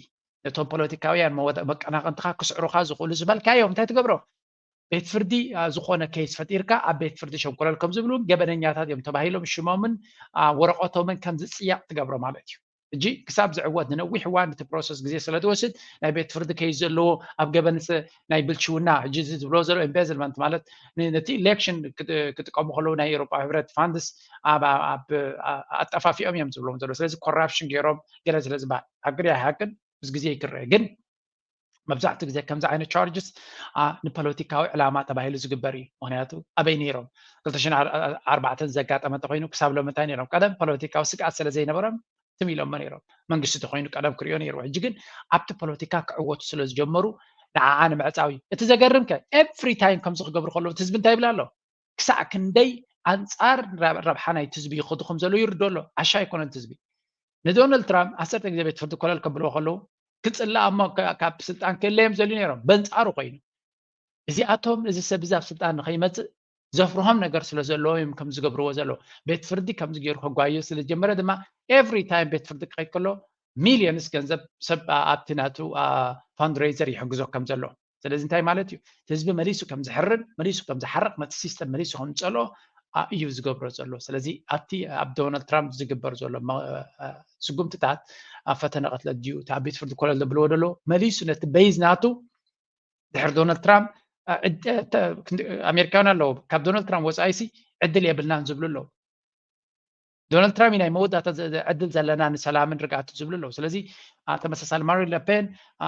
ነቶም ፖለቲካውያን መቀናቕንትኻ ክስዕሩኻ ዝኽእሉ ዝበልካዮም እንታይ ትገብሮ? ቤት ፍርዲ ዝኾነ ኬስ ፈጢርካ ኣብ ቤት ፍርዲ ሸንኮለል ከም ዝብሉ ገበነኛታት እዮም ተባሂሎም ሽሞምን ወረቐቶምን ከም ዝፅየቕ ትገብሮ ማለት እዩ። ሕጂ ክሳብ ዝዕወት ንነዊሕ እዋን እቲ ፕሮሰስ ግዜ ስለ ትወስድ ናይ ቤት ፍርዲ ከይስ ዘለዎ ኣብ ገበን ናይ ብልሽውና ሕጂ እዚ ዝብሎ ዘሎ ኢምቤዝልመንት ማለት ነቲ ኢሌክሽን ክጥቀሙ ከለዉ ናይ ኤሮጳ ሕብረት ፋንድስ ኣጠፋፊኦም እዮም ዝብሎም ዘሎ። ስለዚ ኮራፕሽን ገይሮም ገለ ስለ ዝበሃል ሓቂ ድዩ ኣይሓቅን ምስ ግዜ ይክረእ ግን መብዛሕትኡ ግዜ ከምዚ ዓይነት ቻርጅስ ንፖለቲካዊ ዕላማ ተባሂሉ ዝግበር እዩ። ምክንያቱ ኣበይ ነይሮም ክልተ ሽሕን ኣርባዕተን ዘጋጠመ እንተኮይኑ ክሳብ ሎሚ እንታይ ነይሮም? ቀደም ፖለቲካዊ ስግኣት ስለ ዘይነበሮም ትም ኢሎሞ ነይሮም። መንግስቲ ተኮይኑ ቀደም ክሪኦ ነይርዎ። ሕጂ ግን ኣብቲ ፖለቲካ ክዕወቱ ስለ ዝጀመሩ ንዓዓ ንምዕፃው እዩ። እቲ ዘገርም ከ ኤቭሪ ታይም ከምዚ ክገብሩ ከለዉ እቲ ህዝቢ እንታይ ይብል ኣሎ? ክሳዕ ክንደይ ኣንፃር ረብሓ ናይቲ ህዝቢ ይኸዱ ከም ዘለዉ ይርድኦ ኣሎ። ዓሻ ኣይኮነን እቲ ህዝቢ። ንዶናልድ ትራምፕ ዓሰርተ ግዜ ቤት ፍርዲ ኮለል ከብልዎ ከለዉ ክፅላእ እሞ ካብ ስልጣን ክእለዮም ዘልዩ ነይሮም በንፃሩ ኮይኑ እዚኣቶም እዚ ሰብ እዚ ኣብ ስልጣን ንኸይመፅእ ዘፍርሆም ነገር ስለ ዘለዎ እዮም ከም ዝገብርዎ ዘሎ። ቤት ፍርዲ ከምዚ ገይሩ ከጓዮ ስለ ዝጀመረ ድማ ኤቭሪ ታይም ቤት ፍርዲ ክኸይድ ከሎ ሚልዮንስ ገንዘብ ሰብ ኣብቲ ናቱ ፋንድሬዘር ይሕግዞ ከም ዘሎ። ስለዚ እንታይ ማለት እዩ? እቲ ህዝቢ መሊሱ ከም ዝሕርን መሊሱ ከም ዝሓርቕ ነቲ ሲስተም መሊሱ ከም ዝፀልኦ እዩ ዝገብሮ ዘሎ። ስለዚ ኣብቲ ኣብ ዶናልድ ትራምፕ ዝግበር ዘሎ ስጉምትታት ኣብ ፈተነ ቅትለት ድዩ እቲ ኣብ ቤት ፍርዲ ኮለል ዘብልዎ ደሎ መሊሱ ነቲ በይዝ ናቱ ድሕሪ ዶናልድ ትራምፕ ኣሜሪካውያን ኣለዉ ካብ ዶናልድ ትራምፕ ወፃኢሲ ዕድል የብልናን ዝብሉ ኣለዉ። ዶናልድ ትራምፕ ናይ መወዳእታ ዕድል ዘለና ንሰላምን ርግኣትን ዝብሉ ኣለዉ። ስለዚ ተመሳሳሊ ማሪን ለፔን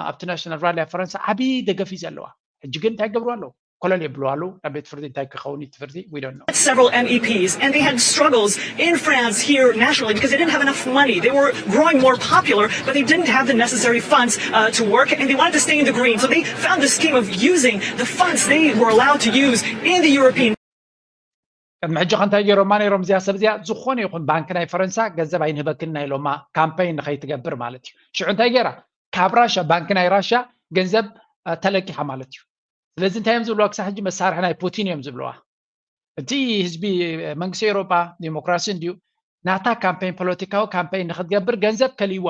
ኣብቲ ናሽናል ራሊ ኣብ ፈረንሳ ዓብዪ ደገፍ እዩ ዘለዋ። ሕጂ ግን እንታይ ገብሩ ኣለዉ? ኮለል የብሉ ኣለዉ። ናብ ቤት ፍርዲ እንታይ ክኸውን እቲ ፍርዲ? We don't know. Several M E Ps, and they had struggles in France here nationally because they didn't have enough money. They were growing more popular, but they didn't have the necessary funds uh, to work, and they wanted to stay in the green. So they found the scheme of using the funds they were allowed to use in the European ቅድሚ ሕጂ ከንታይ ገይሮማ ነይሮም? እዚኣ ሰብ እዚኣ ዝኾነ ይኹን ባንክ ናይ ፈረንሳ ገንዘብ ኣይንህበክን ናይ ኢሎማ ካምፓይን ንኸይትገብር ማለት እዩ። ሽዑ እንታይ ገይራ? ካብ ራሻ ባንክ ናይ ራሻ ገንዘብ ተለቂሓ ማለት እዩ። ስለዚ እንታይ እዮም ዝብልዋ? ክሳብ ሕጂ መሳርሒ ናይ ፑቲን እዮም ዝብልዋ። እቲ ህዝቢ መንግስቲ ኤውሮጳ ዲሞክራሲ እንድዩ ናታ ካምፔን ፖለቲካዊ ካምፔን ንክትገብር ገንዘብ ከልይዋ።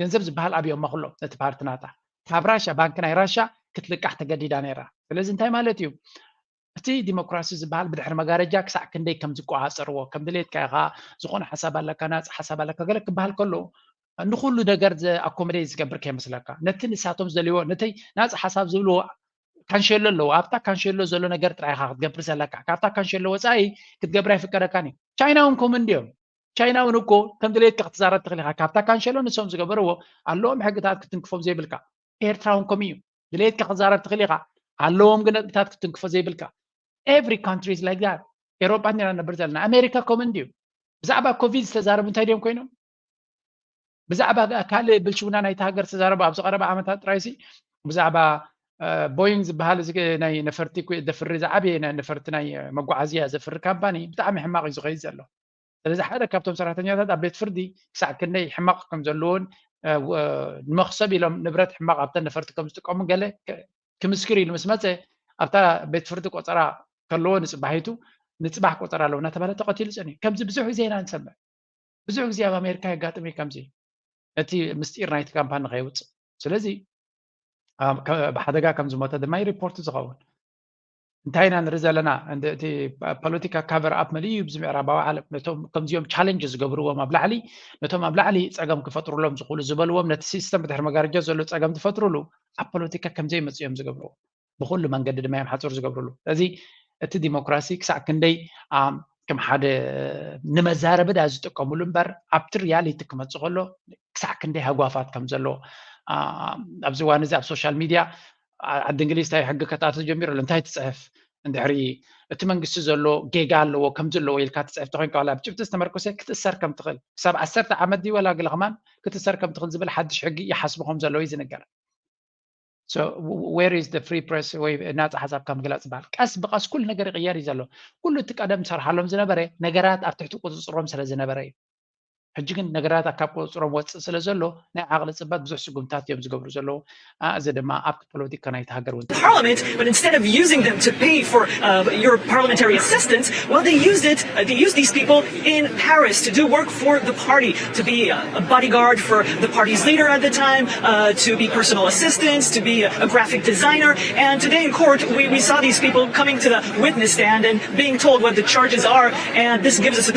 ገንዘብ ዝበሃል ኣብዮማ ኩሎም ነቲ ፓርቲ ናታ ካብ ራሻ ባንክ ናይ ራሻ ክትልቃሕ ተገዲዳ ነይራ። ስለዚ እንታይ ማለት እዩ? እቲ ዲሞክራሲ ዝበሃል ብድሕሪ መጋረጃ ክሳዕ ክንደይ ከም ዝቆፃፀርዎ ከም ድሌትካ ኢኻ ዝኾነ ሓሳብ ኣለካ ናፃ ሓሳብ ኣለካ ገለ ክበሃል ከሎ ንኩሉ ነገር ኣኮመዴት ዝገብር ከይመስለካ ነቲ ንሳቶም ዝደልይዎ ነተይ ናፃ ሓሳብ ዝብልዎ ካንሸሎ ኣለዎ ኣብታ ካንሸሎ ዘሎ ነገር ጥራይ ኢኻ ክትገብር ዘለካ ካብታ ካንሸሎ ወፃኢ ክትገብር ኣይፍቀደካን እዩ። ቻይና እውን ከምኡ እንድዮም። ቻይና እውን እኮ ከም ድሌትካ ክትዛረብ ትኽእል ኢኻ ካብታ ካንሸሎ ንሶም ዝገበርዎ ኣለዎም ሕግታት ክትንክፎም ዘይብልካ። ኤርትራ እውን ከምኡ እዩ። ድሌትካ ክትዛረብ ትኽእል ኢኻ ኣለዎም ግን ሕግታት ክትንክፎ ዘይብልካ። Every country is like that. ኤሮጳ እንዲና ንነብር ዘለና ኣሜሪካ ከምኡ እንድዩ። ብዛዕባ ኮቪድ ዝተዛረቡ እንታይ ድዮም ኮይኖም? ብዛዕባ ካልእ ብልሽውና ናይቲ ሃገር ዝተዛረቡ ኣብዚ ቀረባ ዓመታት ጥራይሲ ብዛዕባ ቦይንግ ዝበሃል ናይ ነፈርቲ ዘፍሪ ዝዓበየ ነፈርቲ ናይ መጓዓዝያ ዘፍሪ ካምፓኒ ብጣዕሚ ሕማቕ እዩ ዝኸይድ ዘሎ። ስለዚ ሓደ ካብቶም ሰራሕተኛታት ኣብ ቤት ፍርዲ ክሳዕ ክንደይ ሕማቕ ከም ዘለዎን ንመኽሰብ ኢሎም ንብረት ሕማቕ ኣብተን ነፈርቲ ከም ዝጥቀሙ ገለ ክምስክር ኢሉ ምስ መፀ ኣብታ ቤት ፍርዲ ቆፀራ ከለዎ ንፅባሒቱ ንፅባሕ ቆፀራ ኣለዎ እናተባለ ተቐቲሉ ፀኒ ከምዚ ብዙሕ ዜና ንሰምዕ። ብዙሕ ግዜ ኣብ ኣሜሪካ የጋጥም እዩ ከምዚ ነቲ ምስጢር ናይቲ ካምፓኒ ከይውፅእ። ስለዚ ብሓደጋ ከም ዝሞተ ድማ ሪፖርት ዝኸውን እንታይ ኢና ንርኢ ዘለና? እቲ ፖለቲካ ካቨር ኣፕ መሊኡ እዩ ብዚ ምዕራባዊ ዓለም ነቶም ከምዚኦም ቻለንጅ ዝገብርዎም ኣብ ላዕሊ ነቶም ኣብ ላዕሊ ፀገም ክፈጥሩሎም ዝኽእሉ ዝበልዎም ነቲ ሲስተም ብድሕሪ መጋረጃ ዘሎ ፀገም ዝፈጥሩሉ ኣብ ፖለቲካ ከምዘይመፅኡ እዮም ዝገብርዎ። ብኩሉ መንገዲ ድማ እዮም ሓፅር ዝገብርሉ። ስለዚ እቲ ዲሞክራሲ ክሳዕ ክንደይ ከም ሓደ ንመዛረቢ ዳ ዝጥቀምሉ እምበር ኣብቲ ሪያሊቲ ክመፅእ ከሎ ክሳዕ ክንደይ ሃጓፋት ከም ዘሎ ኣብዚ እዋን እዚ ኣብ ሶሻል ሚድያ ዓዲ እንግሊዝ እንታይ ሕጊ ከተኣትት ጀሚሩ ኣሎ እንታይ ትፅሕፍ እንድሕሪ እቲ መንግስቲ ዘሎ ጌጋ ኣለዎ ከም ዘለዎ ኢልካ ትፅሕፍ ተኮይንካ ዋላ ብጭብጢ ዝተመርኮሰ ክትእሰር ከም ትኽእል ክሳብ ዓሰርተ ዓመት ድዩ ወላ ገለ ከማን ክትእሰር ከም ትኽእል ዝብል ሓድሽ ሕጊ ይሓስቡ ከም ዘለዉ እዩ ዝንገር። So where is the free press ወይ ናፃ ሓሳብካ ምግላፅ ዝበሃል ቀስ ብቀስ ኩሉ ነገር ይቅየር እዩ ዘሎ። ኩሉ እቲ ቀደም ዝሰርሓሎም ዝነበረ ነገራት ኣብ ትሕቲ ቁፅፅሮም ስለ ዝነበረ እዩ። ሕጂ ግን ነገራት ካብ ቁፅፅሮም ወፅእ ስለ ዘሎ ናይ ዓቕሊ ፅበት ብዙሕ ስጉምታት እዮም ዝገብሩ ዘለዉ። እዚ ድማ ኣብቲ ፖለቲካ ናይቲ ሃገር እውን Parliament, but instead of using them to pay for uh, your parliamentary assistance, well, they used it. Uh, they used these people in Paris to do work for the party, to be a bodyguard for the party's leader at the time, uh, to be personal assistants, to be a, a graphic designer. And today in court, we, we saw these people coming to the witness stand and being told what the charges are. And this gives us a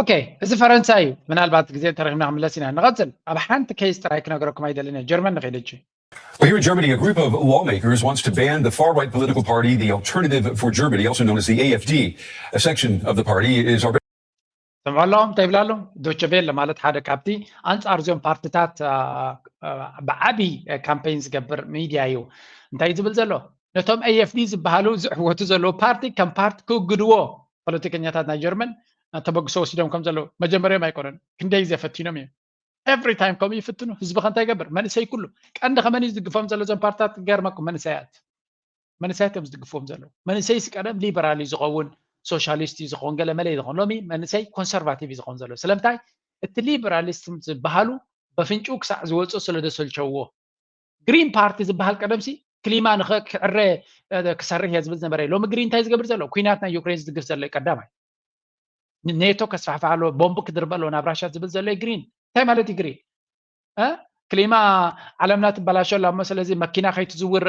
Okay, እዚ ፈረንሳ እዩ። ምናልባት ግዜ ተረኺብና ክምለስ ኢና። ንቐጽል። ኣብ ሓንቲ ኬስ ጥራይ ክነግረኩም ኣይደልን እየ። ጀርመን ንኸይድ እጂ። Well, here in Germany, a group of lawmakers wants to ban the far right political party, the Alternative for Germany, also known as the A F D. A section of the party is already. ሰምዑ ኣለኹም እንታይ ይብላ ኣለዉ? ዶቸ ቬለ ማለት ሓደ ካብቲ ኣንጻር እዚኦም ፓርትታት ብዓቢ ካምፔይን ዝገብር ሚድያ እዩ። እንታይ ዝብል ዘሎ? ነቶም A F D ዝበሃሉ ዝዕወቱ ዘለዉ ፓርቲ ከም ፓርቲ ክእግድዎ ፖለቲከኛታት ናይ ጀርመን ተበግሶ ወሲዶም ከም ዘለዉ መጀመርዮም ኣይኮነን። ክንደይ ግዜ ፈቲኖም እዮም። ኤቭሪ ታይም ከምኡ ይፍትኑ። ህዝቢ ከ እንታይ ይገብር? መንእሰይ ኩሉ ቀንዲ ከመን እዩ ዝድግፎም ዘሎ እዞም ፓርትታት ክገርመኩም መንእሰያት መንእሰያት እዮም ዝድግፍዎም ዘለዉ። መንእሰይስ ቀደም ሊበራል እዩ ዝኸውን ሶሻሊስት እዩ ዝኸውን ገለ መለ እዩ ዝኸውን። ሎሚ መንእሰይ ኮንሰርቫቲቭ እዩ ዝኸውን ዘሎ። ስለምንታይ? እቲ ሊበራሊስት ዝበሃሉ በፍንጭኡ ክሳዕ ዝወፅኡ ስለ ዘሰልቸውዎ። ግሪን ፓርቲ ዝበሃል ቀደምሲ ክሊማ ንክዕረ ክሰርሕ እየ ዝብል ዝነበረ እዩ። ሎሚ ግሪን እንታይ ዝገብር ዘሎ? ኩናት ናይ ዩክሬን ዝድግፍ ዘሎ እዩ ቀዳማይ። ኔቶ ከስፋሕፍሕ ኣለዎ፣ ቦምብ ክድርበ ኣለዎ ናብ ራሻ ዝብል ዘሎ እዩ ግሪን። እንታይ ማለት እዩ ግሪን? ክሊማ ዓለምና ትበላሾ ኣላ እሞ ስለዚ መኪና ከይትዝውር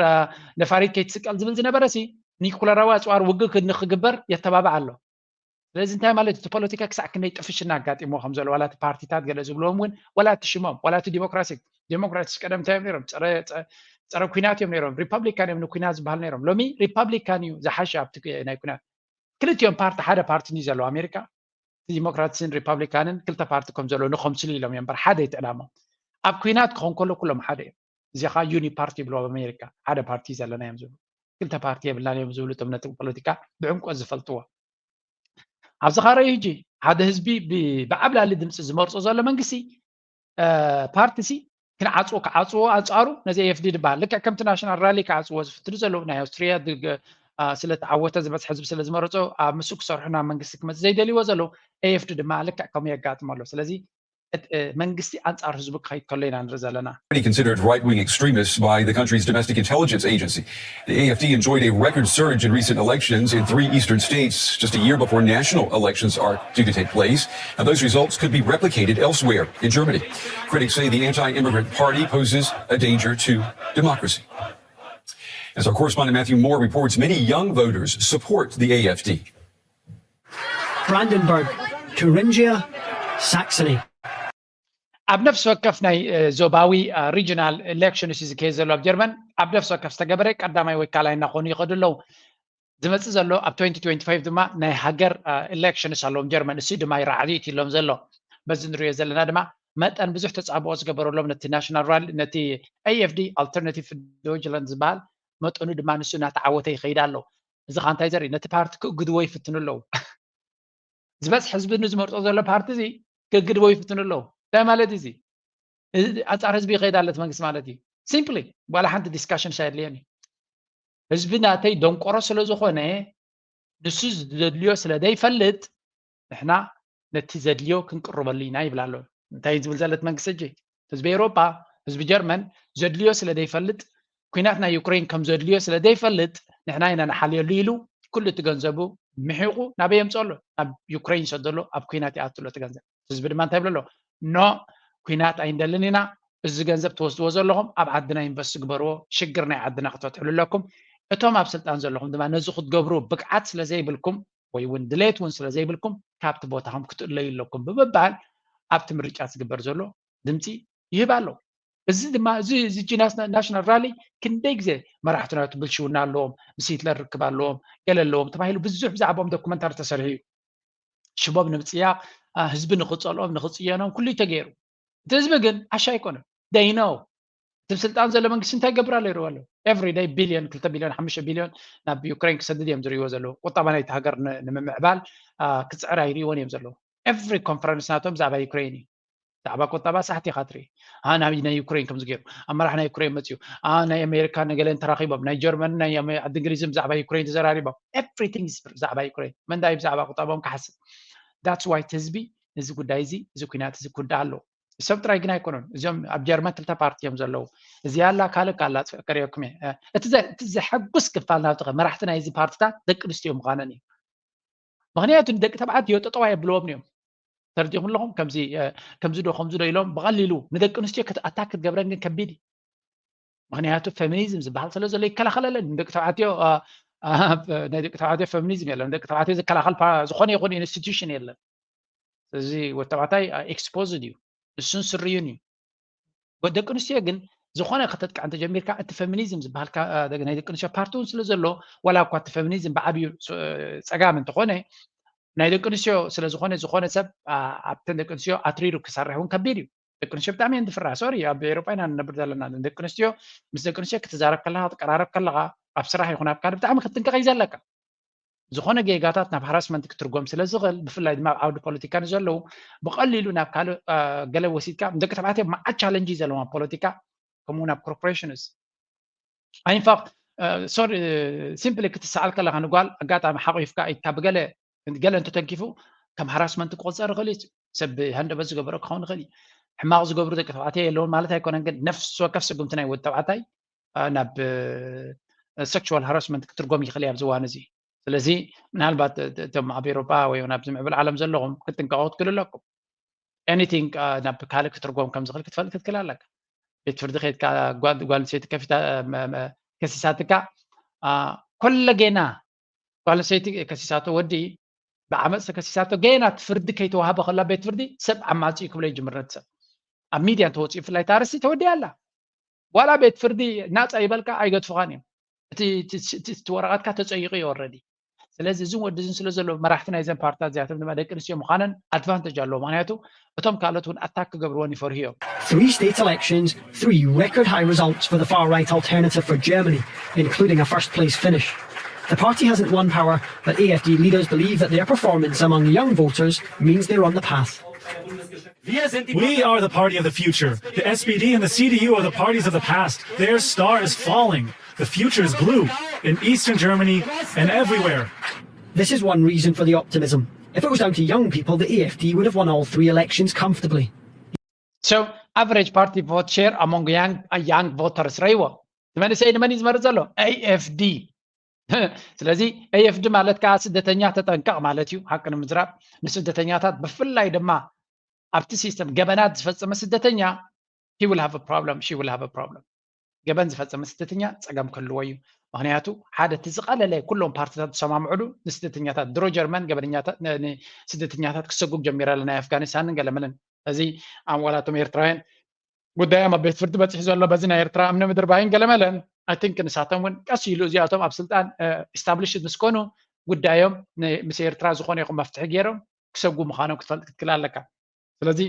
ነፋሪት ከይትስቀል ዝብል ዝነበረ ሲ ኒኩለራዊ ኣፅዋር ውግእ ንክግበር የተባብዕ ኣሎ። ስለዚ እንታይ ማለት እቲ ፖለቲካ ክሳዕ ክንደይ ጥፍሽና ኣጋጢሞ ከም ዘሎ ዋላ እቲ ፓርቲታት ገለ ዝብልዎም እውን ዋላ እቲ ሽሞም ዋላ እቲ ዲሞክራሲ ዲሞክራቲስ ቀደም እንታይ እዮም ነይሮም? ጸረ ጸረ ኩናት እዮም ነይሮም። ሪፐብሊካን እዮም ንኩናት ዝበሃል ነይሮም። ሎሚ ሪፐብሊካን እዩ ዝሓሸ ኣብቲ ናይ ኩናት። ክልቲኦም ፓርቲ ሓደ ፓርቲ እዩ ዘለዎ ኣሜሪካ። ዲሞክራትስን ሪፐብሊካንን ክልተ ፓርቲ ከም ዘሎ ንኸምስሉ ኢሎም እዮም እምበር ሓደ ይትዕላሞም። ኣብ ኩናት ክኾን ከሎ ኩሎም ሓደ እዮም። እዚ ከዓ ዩኒ ፓርቲ ይብልዎ ኣብ ኣሜሪካ ሓደ ፓርቲ ዘለና እዮም ዝብሉ። ክልተ ፓርቲ የብልናን እዮም ዝብሉ እቶም ነቲ ፖለቲካ ብዕምቆት ዝፈልጥዎ። ኣብዚ ካረዩ ሕጂ ሓደ ህዝቢ ብዓብላሊ ድምፂ ዝመርፆ ዘሎ መንግስቲ ፓርቲ ሲ ክንዓፅዎ ክዓፅዎ ኣንፃሩ ነዚ ኤፍዲ ዝበሃል ልክዕ ከምቲ ናሽናል ራሊ ክዓፅዎ ዝፍትኑ ዘለዉ ናይ ኣውስትሪያ ስለተዓወተ ዝበፅሕ ህዝቢ ስለ ዝመረፆ ኣብ ምስኡ ክሰርሑ ናብ መንግስቲ ክመፅእ ዘይደልይዎ ዘለዉ ኤፍዲ ድማ ልክዕ ከምኡ የጋጥሞ ኣሎ። ስለዚ መንግስቲ ኣንፃር ህዝቡ ክኸይድ ከሎ ኢና ንርኢ ዘለና። Considered right-wing extremists by the country's domestic intelligence agency. The A F D enjoyed a record surge in recent elections in three eastern states just a year before national elections are due to take place. Now, those results could be replicated elsewhere in Germany. Critics say the anti-immigrant party poses a danger to democracy. As our correspondent Matthew Moore reports, many young voters support the A F D. Brandenburg, Thuringia, Saxony. ኣብ ነፍሲ ወከፍ ናይ ዞባዊ regional elections እዩ ዝካየድ ዘሎ ኣብ ጀርመን ኣብ ነፍሲ ወከፍ ዝተገበረ ቀዳማይ ወይ ካልኣይ እናኾኑ ይኸዱ ኣለዉ። ዝመፅእ ዘሎ ኣብ twenty twenty-five ድማ ናይ ሃገር elections ኣለዎም ጀርመን። እሱ ድማ ይረዓዱ እዩ ኢሎም ዘሎ። በዚ ንሪኦ ዘለና ድማ መጠን ብዙሕ ተፃብኦ ዝገበረሎም ነቲ ናሽናል ራሊ ነቲ AFD Alternative Deutschland ዝበሃል መጠኑ ድማ ንሱ እናተዓወተ ይኸይድ ኣሎ። እዚ ከዓ እንታይ ዘርኢ ነቲ ፓርቲ ክእግድዎ ይፍትኑ ኣለዉ። ዝበፅሕ ህዝቢ ንዝመርጦ ዘሎ ፓርቲ እዚ ክእግድዎ ይፍትኑ ኣለዉ። እንታይ ማለት እዚ ኣንፃር ህዝቢ ይኸይድ ኣለቲ መንግስቲ ማለት እዩ። Simply ዋላ ሓንቲ discussion ኣየድልየን እዩ። ህዝቢ ናተይ ደንቆሮ ስለ ዝኾነ ንሱ ዘድልዮ ስለ ዘይፈልጥ ንሕና ነቲ ዘድልዮ ክንቅርበሉ ኢና ይብል ኣሎ። እንታይ ዝብል ዘለቲ መንግስቲ ሕጂ ህዝቢ ኤውሮጳ ህዝቢ ጀርመን ዘድልዮ ስለ ዘይፈልጥ ኩናት ናይ ዩክሬን ከም ዘድልዮ ስለ ዘይፈልጥ ንሕና ኢና ንሓልየሉ ኢሉ ኩሉ እቲ ገንዘቡ ምሒቑ ናበይ የምፅኦ ኣሎ? ናብ ዩክሬን ይሰዶ ኣሎ። ኣብ ኩናት ይኣቱ ኣሎ እቲ ገንዘብ። ህዝቢ ድማ እንታይ ይብሎ ኣሎ? No ኩናት ኣይንደልን ኢና። እዚ ገንዘብ ትወስድዎ ዘለኹም ኣብ ዓድና invest ግበርዎ። ሽግር ናይ ዓድና ክትፈትሕሉ ኣለኩም። እቶም ኣብ ስልጣን ዘለኹም ድማ ነዚ ክትገብሩ ብቅዓት ስለ ዘይብልኩም ወይ እውን ድሌት እውን ስለ ዘይብልኩም ካብቲ ቦታኹም ክትእለዩ ኣለኩም ብምባል ኣብቲ ምርጫ ዝግበር ዘሎ ድምፂ ይህብ ኣሎ። እዚ ድማ እዚ እዚ ናሽናል ራሊ ክንደይ ግዜ መራሕትና ብልሽውና ኣለዎም ምስ ሂትለር ርክብ ኣለዎም ገለ ኣለዎም ተባሂሉ ብዙሕ ብዛዕባኦም ዶኩመንታሪ ተሰሪሑ እዩ። ሽሞም ንምፅያቕ ህዝቢ ንኽፀልኦም ንኽፅየኖም ኩሉ ተገይሩ። እቲ ህዝቢ ግን ዓሻ ኣይኮነን። They know እቲ ስልጣን ዘሎ መንግስቲ እንታይ ገብር ኣሎ ይርዎ ኣለዉ። Every day ቢልዮን ክልተ ቢልዮን ሓሙሽተ ቢልዮን ናብ ዩክሬን ክሰድድ እዮም ዝርእይዎ ዘለዉ። ቁጠባ ናይቲ ሃገር ንምምዕባል ክፅዕር ኣይርእይዎን እዮም ዘለዉ። Every conference ናቶም ብዛዕባ ዩክሬን እዩ። ብዛዕባ ቁጠባ ሳሕቲ ኢኻ ትርኢ። ናብ ናይ ዩክሬን ከምዚ ገይሩ ኣመራሕ ናይ ዩክሬን መፅዩ፣ ናይ ኣሜሪካ ነገለን ተራኺቦም፣ ናይ ጀርመን ናይ ዓዲ እንግሊዝን ብዛዕባ ዩክሬን ተዘራሪቦም። Everything ብዛዕባ ዩክሬን መንዳይ ብዛዕባ ቁጠቦም ክሓስብ። That's why ህዝቢ እዚ ጉዳይ እዚ እዚ ኩናት እዚ ክውዳእ ኣለዎ። ሰብ ጥራይ ግን ኣይኮኑን። እዚኦም ኣብ ጀርመን ክልተ ፓርቲ እዮም ዘለዉ። እዚኣ ኣላ ካልእ ካላ ከርእየኩም እየ። እቲ ዘሐጉስ ክፋል ናብቲ መራሕቲ ናይዚ ፓርትታት ደቂ ኣንስትዮ ምዃነን እዩ። ምኽንያቱ ንደቂ ተባዕትዮ ጠጠው ኣየብልዎም እዮም። ተረዲኹም ኣለኹም? ከምዚ ዶ ከምዚ ዶ ኢሎም ብቐሊሉ ንደቂ ኣንስትዮ ኣታክ ክትገብረን ግን ከቢድ እዩ። ምኽንያቱ ፌሚኒዝም ዝበሃል ስለ ዘሎ ይከላኸለለን። ንደቂ ተባዕትዮ ናይ ደቂ ተባዕትዮ ፌሚኒዝም የለን። ንደቂ ተባዕትዮ ዝከላኸል ዝኾነ ይኹን ኢንስቲትዩሽን የለን። እዚ ወዲ ተባዕታይ exposed እዩ። ንሱን ስርዩን እዩ። ደቂ ኣንስትዮ ግን ዝኾነ ከተጥቅዕ እንተጀሚርካ እቲ ፌሚኒዝም ዝበሃል ናይ ደቂ ኣንስትዮ ፓርቲ እውን ስለ ዘሎ ዋላ እኳ እቲ ፌሚኒዝም ብዓብዩ ፀጋም እንተኾነ ናይ ደቂ ኣንስትዮ ስለ ዝኾነ ዝኾነ ሰብ ኣብተን ደቂ ኣንስትዮ ኣትሪሩ ክሰርሕ እውን ከቢድ እዩ። ደቂ ኣንስትዮ ብጣዕሚ እየን ዝፍራ። ሶሪ ኣብ ኤሮጳ ኢና ንነብር ዘለና። ደቂ ኣንስትዮ ምስ ደቂ ኣንስትዮ ክትዛረብ ከለካ ክትቀራረብ ከለካ ኣብ ስራሕ ይኹን ኣብ ካልእ ብጣዕሚ ክትጥንቀቕ እዩ ዘለካ። ዝኾነ ጌጋታት ናብ ሃራስመንት ክትርጎም ስለ ዝኽእል ብፍላይ ድማ ኣብ ዓውዲ ፖለቲካ ንዘለዉ ብቐሊሉ ናብ ካልእ ገለ ወሲድካ ንደቂ ተባዕትዮ መዓት ቻለንጅ እዩ ዘለዎም ኣብ ፖለቲካ ከምኡ እውን ኣብ ኮርፖሬሽንስ ኢንፋክት ሶሪ ሲምፕሊ ክትሰኣል ከለካ ንጓል ኣጋጣሚ ሓቂፍካ ኢድካ ብገለ ገለ እንተተንኪፉ ከም ሃራስመንት ክቆፀር ይኽእል እዩ። ሰብ ሃንደበት ዝገበሮ ክኸውን ይኽእል እዩ። ሕማቕ ዝገብሩ ደቂ ተባዕትዮ የለውን ማለት ኣይኮነን፣ ግን ነፍሲ ወከፍ ስጉምቲ ናይ ወዲ ተባዕታይ ናብ ሴክሹዋል ሃራስመንት ክትርጎም ይኽእል እዩ ኣብዚ እዋን እዚ። ስለዚ ምናልባት እቶም ኣብ ኤሮጳ ወይ እውን ኣብዚ ምዕብል ዓለም ዘለኹም ክትጥንቀቑ ክትክእሉ ኣለኩም። ኤኒቲንግ ናብ ካልእ ክትርጎም ከም ዝኽእል ክትፈልጥ ክትክእል ኣለካ። ቤት ፍርዲ ከይድካ ጓል ኣንስተይቲ ከሲሳትካ ኮለጌና ጓል ኣንስተይቲ ከሲሳቶ ወዲ ብዓመፅ ተከሲሳቶ ገና እቲ ፍርዲ ከይተዋህበ ከላ ቤት ፍርዲ ሰብ ዓማፂ ክብሎ ይጅምር ነቲ ሰብ ኣብ ሚድያ እንተወፅኡ ብፍላይ ታርሲ ተወዲያ ኣላ ዋላ ቤት ፍርዲ ናፃ ይበልካ ኣይገድፉኻን እዮም እቲ ወረቐትካ ተፀይቑ እዩ already ስለዚ እዝን ወዲ እዝን ስለ ዘሎ መራሕቲ ናይዘን ፓርትታት እዚኣቶም ድማ ደቂ ኣንስትዮ ምዃነን ኣድቫንተጅ ኣለዎ ምክንያቱ እቶም ካልኦት እውን ኣታክ ክገብርዎን ይፈርሁ እዮም Three state elections, three record high results for the far right Alternative for Germany, including a first place finish. The party hasn't won power, but AfD leaders believe that their performance among young voters means they're on the path. We are the party of the future. The S P D and the C D U are the parties of the past. Their star is falling. The future is blue in Eastern Germany and everywhere. This is one reason for the optimism. If it was down to young people, the AfD would have won all three elections comfortably. So, average party vote share among young, uh, young voters ረይዎ እቲ መንእሰይ ንመን እዩ ዝመርፅ ዘሎ? AfD ስለዚ AfD ማለት ከዓ ስደተኛ ተጠንቀቕ ማለት እዩ ሓቂ ንምዝራብ ንስደተኛታት ብፍላይ ድማ ኣብቲ ሲስተም ገበናት ዝፈፀመ ስደተኛ he will have a problem she will have a problem ገበን ዝፈፀመ ስደተኛ ፀገም ክህልዎ እዩ ምክንያቱ ሓደ እቲ ዝቐለለ ኩሎም ፓርቲታት ዝሰማምዕሉ ንስደተኛታት ድሮ ጀርመን ገበነኛታት ስደተኛታት ክሰጉግ ጀሚራ ኣለ ናይ ኣፍጋኒስታንን ገለመለን እዚ ኣዋላቶም ኤርትራውያን ጉዳዮም ኣብ ቤት ፍርዲ በፂሑ ዘሎ በዚ ናይ ኤርትራ እምነ ምድር ባይን ገለመለን I think ንሳቶም እውን ቀስ ኢሉ እዚኣቶም ኣብ ስልጣን established ምስ ኮኑ ጉዳዮም ምስ ኤርትራ ዝኾነ ይኹን መፍትሒ ገይሮም ክሰጉ ምዃኖም ክትፈልጥ ክትክእል ኣለካ ስለዚ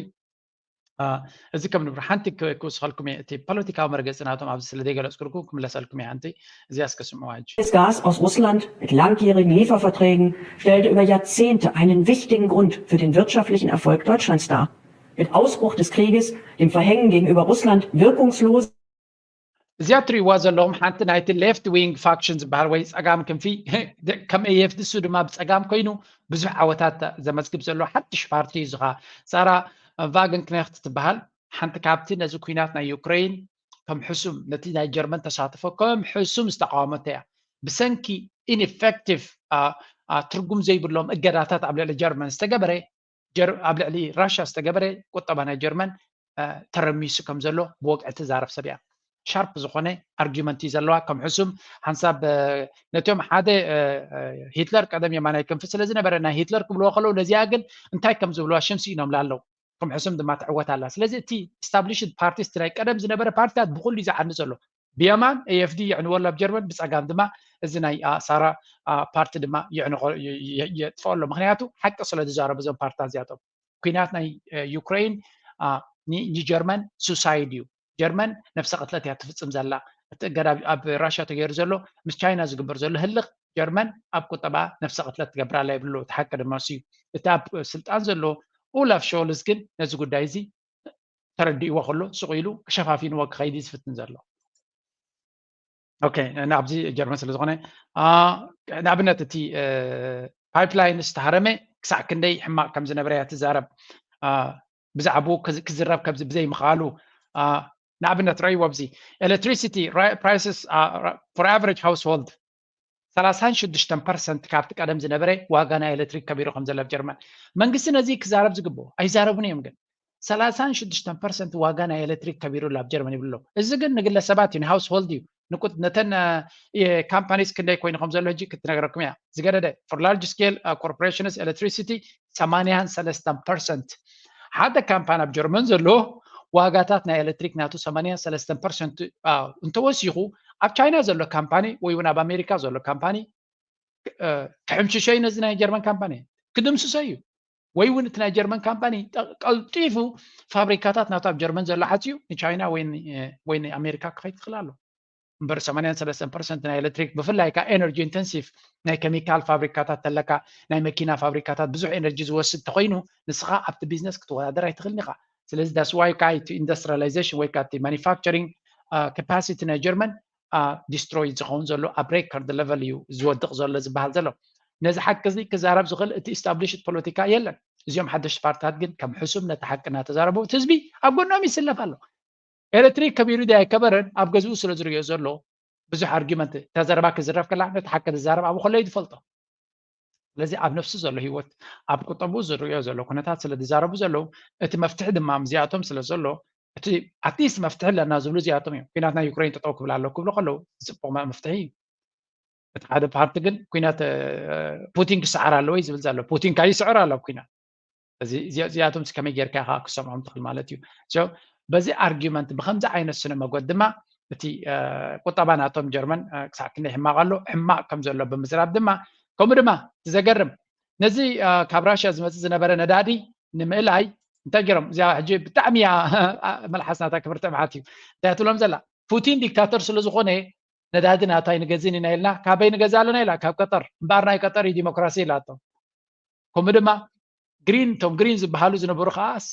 እዚ ከም ንብር ሓንቲ ክውስኸልኩም እየ እቲ ፖለቲካዊ መርገፂ ናቶም ኣብዚ ስለ ዘይገለፅኩልኩም ክምለሰልኩም እየ ሓንቲ እዚኣ እስከ ስምዕዋ ሕጂ Das Gas aus Russland mit langjährigen Lieferverträgen stellte über Jahrzehnte einen wichtigen Grund für den wirtschaftlichen Erfolg Deutschlands dar. Mit Ausbruch des Krieges, dem Verhängen gegenüber Russland wirkungsloser እዚኣ ትሪእዋ ዘለኹም ሓንቲ ናይቲ left wing faction ዝበሃል ወይ ፀጋም ክንፊ ከም AfD እሱ ድማ ብፀጋም ኮይኑ ብዙሕ ዓወታት ዘመዝግብ ዘሎ ሓድሽ ፓርቲ እዩ ዝኻ ሳራ ቫገንክነክት ትበሃል ሓንቲ ካብቲ ነዚ ኩናት ናይ ዩክሬን ከም ሕሱም ነቲ ናይ ጀርመን ተሳትፎ ከም ሕሱም ዝተቃወመቶ እያ ብሰንኪ ineffective ትርጉም ዘይብሎም እገዳታት ኣብ ልዕሊ ጀርመን ዝተገበረ ኣብ ልዕሊ ራሽያ ዝተገበረ ቁጠባ ናይ ጀርመን ተረሚሱ ከም ዘሎ ብወግዒ ትዛረብ ሰብ እያ ሻርፕ ዝኾነ ኣርጊመንት እዩ ዘለዋ ከም ሕሱም ሓንሳብ ነቲኦም ሓደ ሂትለር ቀደም የማናይ ክንፊ ስለ ዝነበረ ናይ ሂትለር ክብልዎ ከለዉ ነዚኣ ግን እንታይ ከም ዝብልዋ ሽም ስኢኖምላ ኣለዉ ከም ሕሱም ድማ ትዕወት ኣላ ስለዚ እቲ ስታብሊሽድ ፓርቲስ ናይ ቀደም ዝነበረ ፓርቲታት ብኩሉ እዩ ዝዓኒ ዘሎ ብየማን AfD የዕንወሉ ኣብ ጀርመን ብፀጋም ድማ እዚ ናይ ሳራ ፓርቲ ድማ የጥፍኦ ኣሎ ምክንያቱ ሓቂ ስለ ዝዛረቡ እዞም ፓርቲታት እዚኣቶም ኩናት ናይ ዩክሬን ንጀርመን suicide እዩ ጀርመን ነፍሰ ቅትለት እያ ትፍፅም ዘላ እቲ እገዳ ኣብ ራሽያ ተገይሩ ዘሎ ምስ ቻይና ዝግበር ዘሎ ህልኽ ጀርመን ኣብ ቁጠባ ነፍሰ ቅትለት ትገብር ኣላ ይብሉ እቲ ሓቂ ድማ እሱ እዩ እቲ ኣብ ስልጣን ዘሎ ኡላፍ ሾልስ ግን ነዚ ጉዳይ እዚ ተረዲእዎ ከሎ ስቕ ኢሉ ሸፋፊንዎ ክኸይድ እዩ ዝፍትን ዘሎ ኦኬ ናብዚ ጀርመን ስለ ዝኾነ ንኣብነት እቲ ፓይፕላይን ዝተሃረመ ክሳዕ ክንደይ ሕማቕ ከም ዝነበረ እያ ትዛረብ ብዛዕባኡ ክዝረብ ከዚ ብዘይምኽኣሉ ንኣብነት ረእይዎ ኣብዚ electricity prices for average household ሰላሳን ሽዱሽተን ፐርሰንት ካብቲ ቀደም ዝነበረ ዋጋ ናይ ኤሌክትሪክ ከቢሩ ከም ዘሎ ኣብ ጀርመን መንግስቲ ነዚ ክዛረብ ዝግብኦ ኣይዛረቡን እዮም ግን ሰላሳን ሽዱሽተን ፐርሰንት ዋጋ ናይ ኤሌክትሪክ ከቢሩ ኣሎ ኣብ ጀርመን ይብሉ ኣለዉ እዚ ግን ንግለሰባት እዩ ንሃውስሆልድ እዩ ነተን ካምፓኒስ ክንደይ ኮይኑ ከም ዘሎ ሕጂ ክትነግረኩም እያ ዝገደደ for large scale corporations electricity ሰማንያን ሰለስተን ፐርሰንት ሓደ ካምፓኒ ኣብ ጀርመን ዘሎ ዋጋታት ናይ ኤሌክትሪክ ናቱ ሰማንያን ሰለስተን ፐርሰንት እንተወሲኹ ኣብ ቻይና ዘሎ ካምፓኒ ወይ እውን ኣብ ኣሜሪካ ዘሎ ካምፓኒ ክሕምሽሸይ ነዚ ናይ ጀርመን ካምፓኒ ክድምስሰ እዩ ወይ እውን እቲ ናይ ጀርመን ካምፓኒ ቀልጢፉ ፋብሪካታት ናቱ ኣብ ጀርመን ዘሎ ዓፅዩ ንቻይና ወይ ንኣሜሪካ ክኸይድ ትኽእል ኣሎ እምበር ሰማንያን ሰለስተን ፐርሰንት ናይ ኤሌክትሪክ ብፍላይ ከዓ ኤነርጂ ኢንተንሲቭ ናይ ኬሚካል ፋብሪካታት ተለካ ናይ መኪና ፋብሪካታት ብዙሕ ኤነርጂ ዝወስድ ተኮይኑ ንስኻ ኣብቲ ቢዝነስ ክትወዳደር ኣይትኽእልን ኢኻ ስለዚ that's why ከዓ እቲ ኢንዱስትሪያላይዜሽን ወይ ከዓ እቲ ማኑፋክቸሪንግ ካፓሲቲ ናይ ጀርመን ዲስትሮይ ዝኸውን ዘሎ ኣብ ሬከርድ ለቨል እዩ ዝወድቕ ዘሎ ዝበሃል ዘሎ ነዚ ሓቂ እዚ ክዛረብ ዝኽእል እቲ ኢስታብሊሽድ ፖለቲካ የለን እዚኦም ሓደሽቲ ፓርትታት ግን ከም ሕሱም ነቲ ሓቂ እናተዛረቡ እቲ ህዝቢ ኣብ ጎኖም ይስለፍ ኣሎ ኤሌክትሪክ ከቢሩ ድዩ ኣይከበረን ኣብ ገዝኡ ስለ ዝርእዮ ዘሎ ብዙሕ ኣርጊመንት እታ ዘረባ ክዝረብ ከላ ነቲ ሓቂ ዝዛረብ ኣብኡ ከሎ እዩ ዝፈልጦ ስለዚ ኣብ ነፍሱ ዘሎ ህይወት ኣብ ቁጠብኡ ዝርእዮ ዘሎ ኩነታት ስለ ዝዛረቡ ዘለዉ እቲ መፍትሒ ድማ ምስዚኣቶም ስለ ዘሎ እቲ ኣትሊስት መፍትሒ ኣለና ዝብሉ እዚኣቶም እዮም ኩናት ናይ ዩክሬን ጠጠው ክብል ኣሎ ክብሉ ከለዉ ዝፅቡቕ መፍትሒ እዩ እቲ ሓደ ፓርቲ ግን ኩናት ፑቲን ክስዓር ኣለዎ እዩ ዝብል ዘሎ። ፑቲን ከኣ ይስዕር ኣሎ ኣብ ኩናት። እዚኣቶም ከመይ ጌርካ ኢኻ ክሰምዖም ትኽእል ማለት እዩ። በዚ ኣርጊመንት ብከምዚ ዓይነት ስነ መጎት ድማ እቲ ቁጠባ ናቶም ጀርመን ክሳዕ ክንደይ ሕማቕ ኣሎ፣ ሕማቕ ከም ዘሎ ብምዝራብ ድማ ከምኡ ድማ እቲ ዘገርም ነዚ ካብ ራሽያ ዝመፅእ ዝነበረ ነዳዲ ንምእላይ እንታይ ገይሮም? እዚኣ ሕጂ ብጣዕሚ እያ መልሓስ ናታ ክብርቲ መዓት እዩ እንታይ ትብሎም ዘላ ፑቲን ዲክታተር ስለ ዝኾነ ነዳዲ ናታይ ንገዝእን ኢና ኢልና ካበይ ንገዝእ ኣለና ኢላ ካብ ቀጠር እምበኣር ናይ ቀጠር እዩ ዲሞክራሲ ኢላቶ። ከምኡ ድማ ግሪን እቶም ግሪን ዝበሃሉ ዝነበሩ ከዓስ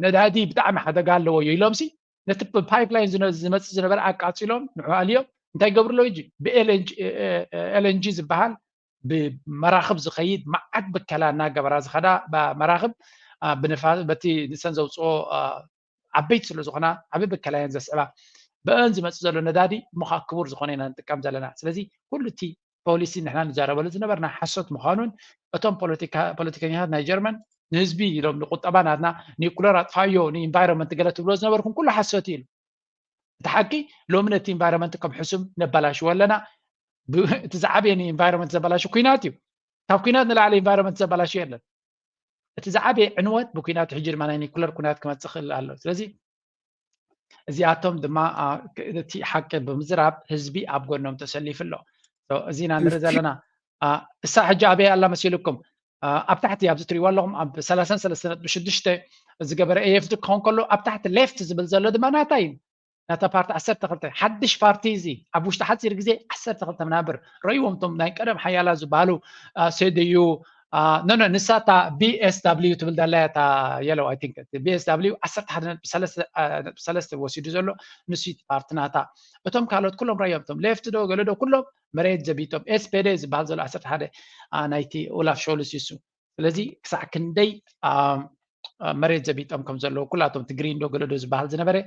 ነዳዲ ብጣዕሚ ሓደጋ ኣለዎ እዩ ኢሎምሲ ነቲ ፓይፕላይን ዝመፅእ ዝነበረ ኣቃፂሎም ንዑ ኣልዮም እንታይ ይገብሩ ኣለዉ ሕጂ ብኤልኤንጂ ዝበሃል ብመራኽብ ዝኸይድ መዓት ብከላ እናገበራ ዝኸዳ መራኽብ በቲ ንሰን ዘውፅኦ ዓበይቲ ስለ ዝኾና ዓቢ ብከላ እየን ዘስዕባ ብአን ዝመፅእ ዘሎ ነዳዲ እሞ ከዓ ክቡር ዝኾነ ኢና ንጥቀም ዘለና ስለዚ ኩሉ እቲ ፖሊሲ ንሕና ንዛረበሉ ዝነበርና ሓሶት ምዃኑን እቶም ፖለቲከኛታት ናይ ጀርመን ንህዝቢ ኢሎም ንቁጠባ ናትና ኒኩለር ኣጥፋዮ ንኢንቫይሮንመንት ገለ ትብሎ ዝነበርኩም ኩሉ ሓሶት እዩ ኢሉ እቲ ሓቂ ሎሚ ነቲ ኢንቫይሮንመንት ከም ሕሱም ነባላሽዎ ኣለና እቲ ዝዓበየ ንኢንቫይሮንመንት ዘባላሹ ኩናት እዩ ካብ ኩናት ንላዕሊ ኢንቫይሮንመንት ዘባላሹ የለን እቲ ዝዓበየ ዕንወት ብኩናት ሕጂ ድማ ናይ ኒኩለር ኩናት ክመፅእ ክእል ኣሎ ስለዚ እዚኣቶም ድማ እቲ ሓቂ ብምዝራብ ህዝቢ ኣብ ጎኖም ተሰሊፉ ኣሎ እዚ ኢና ንርኢ ዘለና እሳ ሕጂ ኣበይ ኣላ መሲልኩም ኣብ ታሕቲ ኣብዚ ትሪእዎ ኣለኹም ኣብ ሰላሳን ሰለስተ ነጥቢ ሽዱሽተ ዝገበረ ኤኤፍዲ ክኸውን ከሎ ኣብ ታሕቲ ሌፍት ዝብል ዘሎ ድማ ናታ እዩ ናታ ፓርቲ ዓሰርተ ክልተ ሓድሽ ፓርቲ እዚ ኣብ ውሽጢ ሓፂር ግዜ ዓሰርተ ክልተ ምናብር ረእይዎም እቶም ናይ ቀደም ሓያላ ዝበሃሉ ሴደዩ ኖኖ ንሳታ BSW ትብል ዘላ እያ እታ yellow I think BSW ዓሰርተ ሓደ ነጥቢ ሰለስተ ወሲዱ ዘሎ ንሱ ፓርቲ ናታ እቶም ካልኦት ኩሎም ረእዮም እቶም ሌፍት ዶ ገለ ዶ ኩሎም መሬት ዘቢጦም SPD ዝበሃል ዘሎ ዓሰርተ ሓደ ናይቲ ኡላፍ ሾልስ ይሱ ስለዚ ክሳዕ ክንደይ መሬት ዘቢጦም ከም ዘለዉ ኩላቶም ትግሪን ዶ ገለ ዶ ዝበሃል ዝነበረ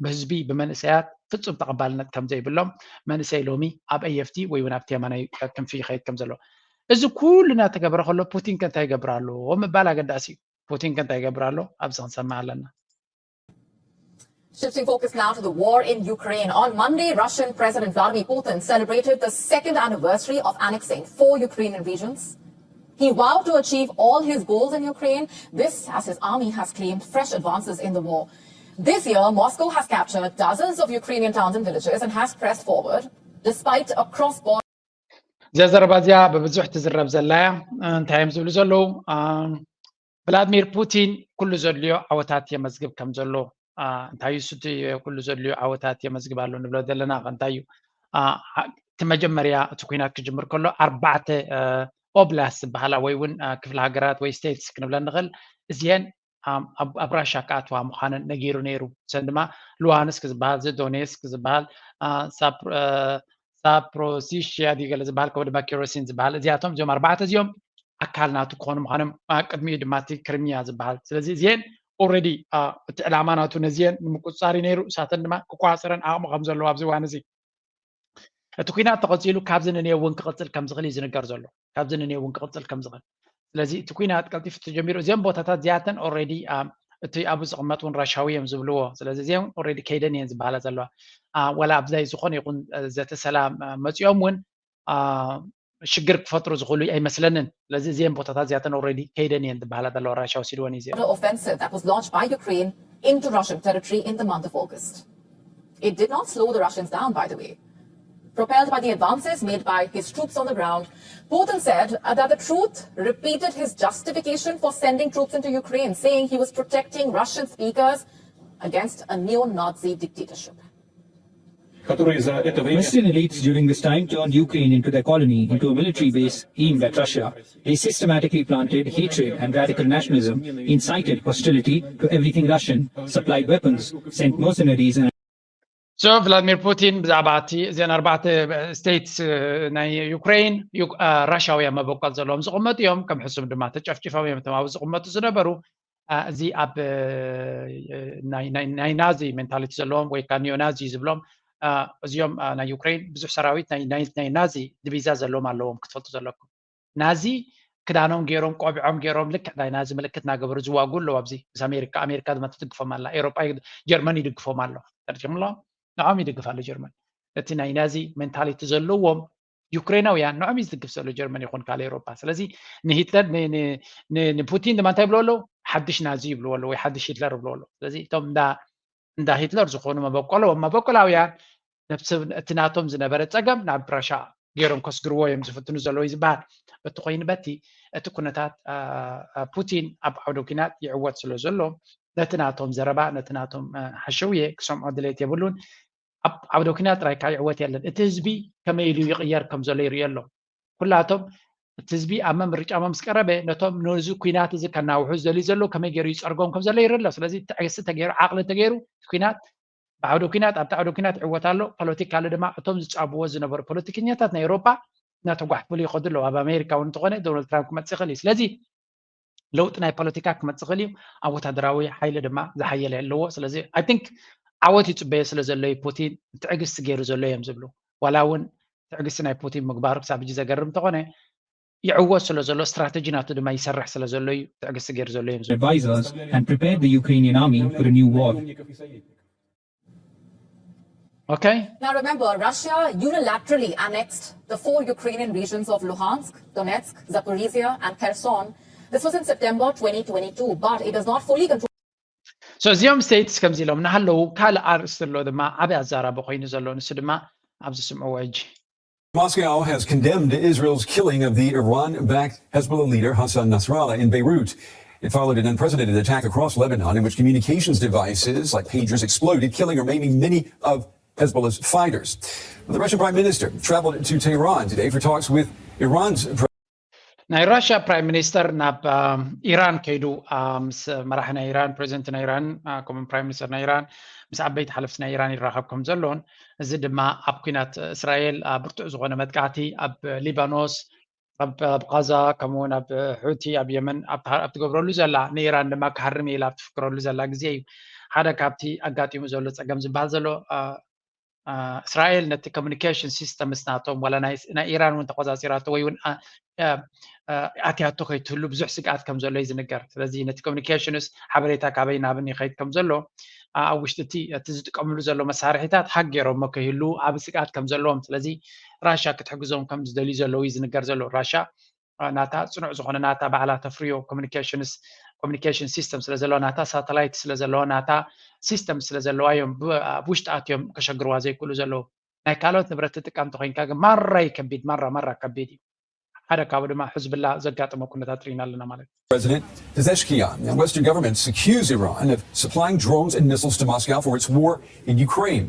ብህዝቢ ብመንእሰያት ፍጹም ተቐባልነት ከም ዘይብሎም መንእሰይ ሎሚ ኣብ AFD ወይ እውን ኣብቲ የማናይ ክንፊ ይኸይድ ከም ዘሎ እዚ ኩሉ እናተገበረ ከሎ ፑቲን ከ እንታይ ይገብር ኣሎ ምባል ኣገዳሲ እዩ ፑቲን ከ እንታይ ይገብር ኣሎ ኣብዚ ክንሰምዕ ኣለና Shifting focus now to the war in Ukraine. On Monday, Russian President Vladimir Putin celebrated the second anniversary of annexing four Ukrainian regions. He vowed to achieve all his goals in Ukraine, this as his army has claimed fresh advances in the war. This year, Moscow has captured dozens of Ukrainian towns and villages and has pressed forward despite a cross border. እዚኣ ዘረባ እዚኣ ብብዙሕ ትዝረብ ዘላ እያ። እንታይ እዮም ዝብሉ ዘለዉ? ቭላድሚር ፑቲን ኩሉ ዘድልዮ ዓወታት የመዝግብ ከም ዘሎ እንታይ እዩ እቲ ኩሉ ዘድልዮ ዓወታት የመዝግብ ኣሎ ንብሎ ዘለና እንታይ እዩ እቲ መጀመርያ እቲ ኩናት ክጅምር ከሎ ኣርባዕተ ኦብላስት ዝበሃላ ወይ እውን ክፍለ ሃገራት ወይ ስቴትስ ክንብለን ንኽእል እዚአን ኣብ ራሻ ክኣትዋ ምዃነን ነጊሩ ነይሩ እሰን ድማ ሉሃንስክ ዝበሃል ዶኔስክ ዝበሃል ሳፕሮሲሽያ ድዩ ገለ ዝበሃል ከምኡ ድማ ኪሮሲን ዝበሃል እዚኣቶም እዚኦም ኣርባዕተ እዚኦም ኣካል ናቱ ክኾኑ ምዃኖም ቅድሚኡ ድማ እቲ ክርሚያ ዝበሃል ስለዚ እዚአን ኦረዲ እቲ ዕላማ ናቱ ነዚአን ንምቁፅፃር እዩ ነይሩ እሳተን ድማ ክቋፅረን ዓቕሚ ከም ዘለዎ ኣብዚ እዋን እዚ እቲ ኩናት ተቐፂሉ ካብዚ ንንየ እውን ክቕፅል ከም ዝኽእል እዩ ዝንገር ዘሎ ካብዚ ንንየ እውን ክቕፅል ከም ዝኽእል ስለዚ እቲ ኩናት ቀልጢፉ ተጀሚሩ እዚኦም ቦታታት እዚኣተን ኦረዲ እቲ ኣብኡ ዝቕመጥ እውን ራሻዊ እዮም ዝብልዎ ስለዚ እዚኦም ኦረዲ ከይደን እየን ዝበሃላ ዘለዋ ወላ ኣብዛይ ዝኾነ ይኹን ዘተ ሰላም መፂኦም እውን ሽግር ክፈጥሩ ዝኽእሉ ኣይመስለንን ስለዚ እዚአን ቦታታት እዚኣተን ኦረዲ ከይደን እየን ዝበሃላ ዘለዋ ራሻዊ ሲድወን እዩ offensive that was launched by Ukraine into Russian territory in the month of August. It did not slow the Russians down, by the way. Propelled by the advances made by his troops on the ground, Putin said uh, that the truth repeated his justification for sending troops into Ukraine, saying he was protecting Russian speakers against a neo Nazi dictatorship. Western elites during this time turned Ukraine into their colony, into a military base aimed at Russia. They systematically planted hatred and radical nationalism, incited hostility to everything Russian, supplied weapons, sent mercenaries and so ቭላድሚር ፑቲን ብዛዕባ እቲ እዚአን ኣርባዕተ ስቴትስ ናይ ዩክሬን ራሻውያን መበቆል ዘለዎም ዝቕመጡ እዮም ከም ሕሱም ድማ ተጨፍጭፎም እዮም እቶም ኣብ ዝቕመጡ ዝነበሩ እዚ ኣብ ናይ ናዚ ሜንታሊቲ ዘለዎም ወይ ከዓ ኒዮ ናዚ ዝብሎም እዚኦም ናይ ዩክሬን ብዙሕ ሰራዊት ናይ ናዚ ድቪዛ ዘለዎም ኣለዎም ክትፈልጡ ዘለኩም ናዚ ክዳኖም ገይሮም ቆቢዖም ገይሮም ልክዕ ናይ ናዚ ምልክት እናገበሩ ዝዋጉ ኣለዉ ኣብዚ ምስ ኣሜሪካ ኣሜሪካ ድማ ትድግፎም ኣላ ኤሮጳ ጀርመን ይድግፎም ኣሎ ተርጅምሎ ንዖም ይድግፍ ኣሎ ጀርመን እቲ ናይ ናዚ ሜንታሊቲ ዘለዎም ዩክሬናውያን ንዖም እዩ ዝድግፍ ዘሎ፣ ጀርመን ይኹን ካልእ ኤውሮጳ። ስለዚ ንሂትለር ንፑቲን ድማ እንታይ ይብልዎ ኣለዉ? ሓድሽ ናዚ ይብልዎ ኣለዉ ወይ ሓድሽ ሂትለር ይብልዎ ኣለዉ። ስለዚ እቶም እንዳ ሂትለር ዝኾኑ መበቆሎም መበቆላውያን እቲ ናቶም ዝነበረ ፀገም ናብ ራሻ ገይሮም ከስግርዎ እዮም ዝፍትኑ ዘለዉ እዩ ዝበሃል። እቲ ኮይኑ በቲ እቲ ኩነታት ፑቲን ኣብ ዓውደ ኲናት ይዕወት ስለ ዘሎ ነቲ ናቶም ዘረባ ነቲ ናቶም ሓሸውየ ክሰምዖ ድሌት የብሉን። ኣብ ዓውደ ኲናት ጥራይ ካብ ይዕወት የለን። እቲ ህዝቢ ከመይ ኢሉ ይቕየር ከም ዘሎ ይርኢ ኣሎ። ኩላቶም እቲ ህዝቢ ኣብ ምርጫ ምስ ቀረበ ነቶም ነዚ ኲናት እዚ ከናውሑ ዝደልዩ ዘለዉ ከመይ ገይሩ ይፀርጎም ከም ዘሎ ይርኢ ኣሎ። ስለዚ ትዕግስቲ ተገይሩ ዓቕሊ ተገይሩ ኲናት ብዓውደ ኲናት ኣብቲ ዓውደ ኲናት ይዕወት ኣሎ። ፖለቲካሊ ድማ እቶም ዝፃብዎ ዝነበሩ ፖለቲከኛታት ናይ ኤውሮጳ እናተጓሕፍሉ ይኸዱ ኣለዉ። ኣብ ኣሜሪካ እውን እንተኾነ ዶናልድ ትራምፕ ክመፅእ ይኽእል እዩ። ስለዚ ለውጢ ናይ ፖለቲካ ክመፅእ ይኽእል እዩ። ኣብ ወታደራዊ ሓይሊ ድማ ዝሓየለ ኣለዎ። ስለዚ ኣይ ቲንክ ዓወት ይፅበዮ ስለ ዘሎ እዩ ፑቲን ትዕግስቲ ገይሩ ዘሎ እዮም ዝብሉ። ዋላ እውን ትዕግስቲ ናይ ፑቲን ምግባሩ ክሳብ ሕጂ ዘገርም እንተኾነ ይዕወት ስለ ዘሎ ስትራተጂ ናቱ ድማ ይሰርሕ ስለ ዘሎ እዩ ትዕግስቲ ገይሩ ዘሎ እዮም ዝብሉ። advisors and prepared the Ukrainian army for a new war. Okay. Now remember, Russia unilaterally annexed the four Ukrainian regions of Luhansk, Donetsk, Zaporizhia, and Kherson. This was in September twenty twenty-two, but it does not fully control. So እዚኦም ስቴትስ ከምዚ ኢሎም እናሃለዉ ካልእ ኣርእስቲ ኣሎ ድማ ዓብዪ ኣዛራቢ ኮይኑ ዘሎ ንሱ ድማ ኣብዚ ስምዕዎ ሕጂ። Moscow has condemned Israel's killing of the Iran backed Hezbollah leader Hassan Nasrallah in Beirut. It followed an unprecedented attack across Lebanon in which communications devices like pagers exploded, killing or maiming many of Hezbollah's fighters. The Russian prime minister traveled to Tehran today for talks with Iran's ናይ ራሽያ ፕራይም ሚኒስተር ናብ ኢራን ከይዱ ምስ መራሒ ናይ ኢራን ፕሬዚደንት ናይ ኢራን ከምኡ ፕራይም ሚኒስተር ናይ ኢራን ምስ ዓበይቲ ሓለፍቲ ናይ ኢራን ይራኸብ ከም ዘሎን እዚ ድማ ኣብ ኩናት እስራኤል ብርቱዕ ዝኾነ መጥቃዕቲ ኣብ ሊባኖስ ኣብ ቃዛ ከምኡውን ኣብ ሑቲ ኣብ የመን ኣብ ትገብረሉ ዘላ ንኢራን ድማ ክሃርም ኢላ ኣብ ትፍክረሉ ዘላ ግዜ እዩ ሓደ ካብቲ ኣጋጢሙ ዘሎ ፀገም ዝበሃል ዘሎ እስራኤል ነቲ ኮሚኒኬሽን ሲስተምስ ናቶም ዋላ ናይ ኢራን እውን ተቆፃፂራቶ ወይ እውን ኣትያቶ ከይትህሉ ብዙሕ ስግኣት ከም ዘሎ እዩ ዝንገር ስለዚ ነቲ ኮሚኒኬሽንስ ሓበሬታ ካበይ ናብን ይኸይድ ከም ዘሎ ኣብ ውሽጢ እቲ እቲ ዝጥቀምሉ ዘሎ መሳርሒታት ሃክ ገይሮሞ ከይህሉ ኣብ ስግኣት ከም ዘለዎም ስለዚ ራሻ ክትሕግዞም ከም ዝደልዩ ዘለዉ እዩ ዝንገር ዘሎ ራሻ ናታ ፅኑዕ ዝኾነ ናታ ባዕላ ተፍርዮ ኮሚኒኬሽንስ ኮሚኒኬሽን ሲስተም ስለ ዘለዋ ናታ ሳተላይት ስለ ዘለዋ ናታ ሲስተም ስለ ዘለዋ እዮም ኣብ ውሽጢ ኣትዮም ከሸግርዋ ዘይክእሉ ዘለዉ ናይ ካልኦት ንብረት ትጥቀም ተኮይንካ ግን ማራ ይከቢድ ማራ ማራ ከቢድ እዩ ሓደ ካብኡ ድማ ሕዝብላ ዘጋጠመ ኩነታት ርኢና ኣለና ማለት እዩ President Pezeshkian and Western governments accuse Iran of supplying drones and missiles to Moscow for its war in Ukraine.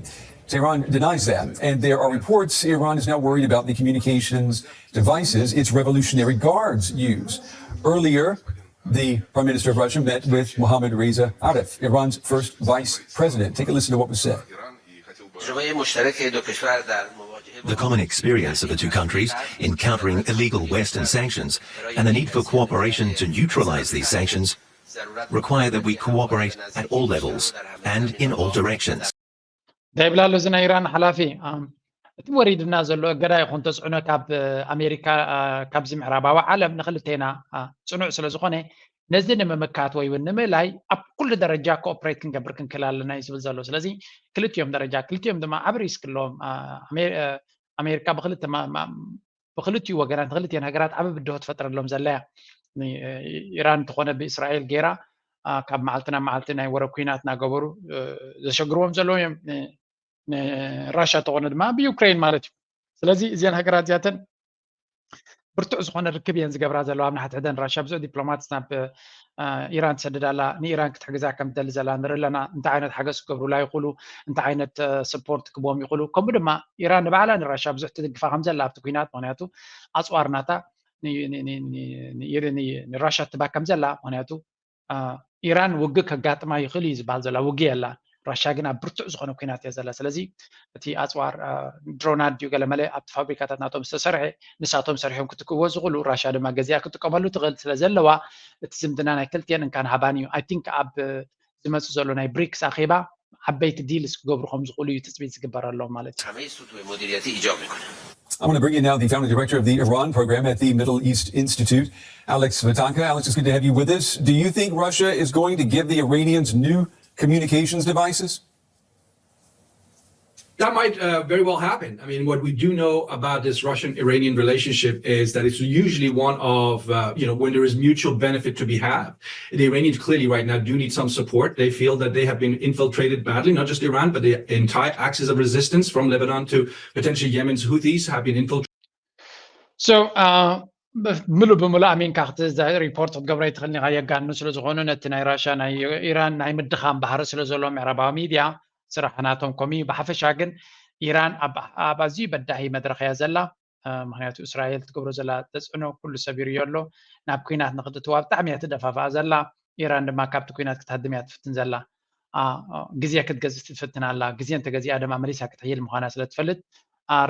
Tehran denies that, and there are reports Iran is now worried about the communications devices its Revolutionary Guards use. Earlier, the Prime Minister of Russia met with Mohammad Reza Arif, Iran's first vice president. Take a listen to what was said. The common experience of the two countries in countering illegal Western sanctions and the need for cooperation to neutralize these sanctions require that we cooperate at all levels and in all directions. እንታይ ይብላ ኣሎ እዚ ናይ ኢራን ሓላፊ እቲ ወሪድና ዘሎ እገዳ ይኹን ተፅዕኖ ካብ ኣሜሪካ ካብዚ ምዕራባዊ ዓለም ንክልቴና ፅኑዕ ስለ ዝኾነ ነዚ ንምምካት ወይ እውን ንምእላይ ኣብ ኩሉ ደረጃ ኮኦፕሬት ክንገብር ክንክእል ኣለና እዩ ዝብል ዘሎ ስለዚ ክልቲኦም ደረጃ ክልቲኦም ድማ ዓብ ሪስክ ኣለዎም ኣሜሪካ ብክልተ ብክልቲኡ ወገናት ንክልቲኦን ሃገራት ዓብ ብድሆ ትፈጥረሎም ዘለያ ኢራን እንተኾነ ብእስራኤል ገይራ ካብ መዓልቲ ናብ መዓልቲ ናይ ወረ ኩናት እናገበሩ ዘሸግርዎም ዘለዉ እዮም ንራሻ ተኾነ ድማ ብዩክሬን ማለት እዩ ስለዚ እዚአን ሃገራት እዚኣተን ብርቱዕ ዝኾነ ርክብ እየን ዝገብራ ዘለዋ ኣብ ንሓትሕደን ራሻ ብዙሕ ዲፕሎማት ናብ ኢራን ትሰድድ ኣላ ንኢራን ክትሕግዛ ከም ትደሊ ዘላ ንርኢ ኣለና እንታይ ዓይነት ሓገዝ ክገብሩላ ይኽእሉ እንታይ ዓይነት ስፖርት ክቦም ይኽእሉ ከምኡ ድማ ኢራን ንባዕላ ንራሻ ብዙሕ ትድግፋ ከም ዘላ ኣብቲ ኩናት ምክንያቱ ኣፅዋር ናታ ንራሻ ትባ ከም ዘላ ምክንያቱ ኢራን ውግእ ከጋጥማ ይኽእል እዩ ዝበሃል ዘላ ውግእ የላ ራሻ ግን ኣብ ብርቱዕ ዝኾነ ኩናት እያ ዘላ ስለዚ እቲ ኣፅዋር ድሮናት ድዩ ገለመለ ኣብቲ ፋብሪካታት ናቶም ዝተሰርሐ ንሳቶም ሰሪሖም ክትክእዎ ዝኽእሉ ራሻ ድማ ገዚኣ ክጥቀመሉ ትኽእል ስለ ዘለዋ እቲ ዝምድና ናይ ክልቲአን እንካን ሃባን እዩ ኣይ ቲንክ ኣብ ዝመፅእ ዘሎ ናይ ብሪክስ ኣኼባ ዓበይቲ ዲልስ ክገብሩ ከም ዝኽእሉ እዩ ትፅቢት ዝግበረሎም ማለት እዩ I want to bring in now the founder director of the Iran program at the Middle East Institute, Alex Vatanka. Alex, it's good to have you with us. Do you think Russia is going to give the Iranians new communications devices? That might uh, very well happen. I mean, what we do know about this Russian-Iranian relationship is that it's usually one of, uh, you know, when there is mutual benefit to be had. The Iranians clearly right now do need some support. They feel that they have been infiltrated badly, not just Iran, but the entire axis of resistance from Lebanon to potentially Yemen's Houthis have been infiltrated. So uh, ምሉእ ብምሉእ ኣሚንካ ክትዛ ሪፖርት ክትገብሮ ይትኽእል ኒኻ። የጋኑ ስለ ዝኾኑ ነቲ ናይ ራሽያ ናይ ኢራን ናይ ምድኻም ባህሪ ስለ ዘሎ ምዕራባዊ ሚድያ ስራሕ ናቶም ኮሚ። ብሓፈሻ ግን ኢራን ኣብ ኣዝዩ በዳሂ መድረኽ እያ ዘላ። ምክንያቱ እስራኤል ትገብሮ ዘላ ተፅዕኖ ኩሉ ሰቢሩ እዮ ኣሎ። ናብ ኩናት ንክትትዋ ብጣዕሚ እያ ትደፋፍኣ ዘላ። ኢራን ድማ ካብቲ ኩናት ክትሃድም እያ ትፍትን ዘላ። ግዜ ክትገዝእ ትፍትን ኣላ። ግዜ እንተገዚኣ ድማ መሊሳ ክትሕይል ምዃና ስለ ትፈልጥ፣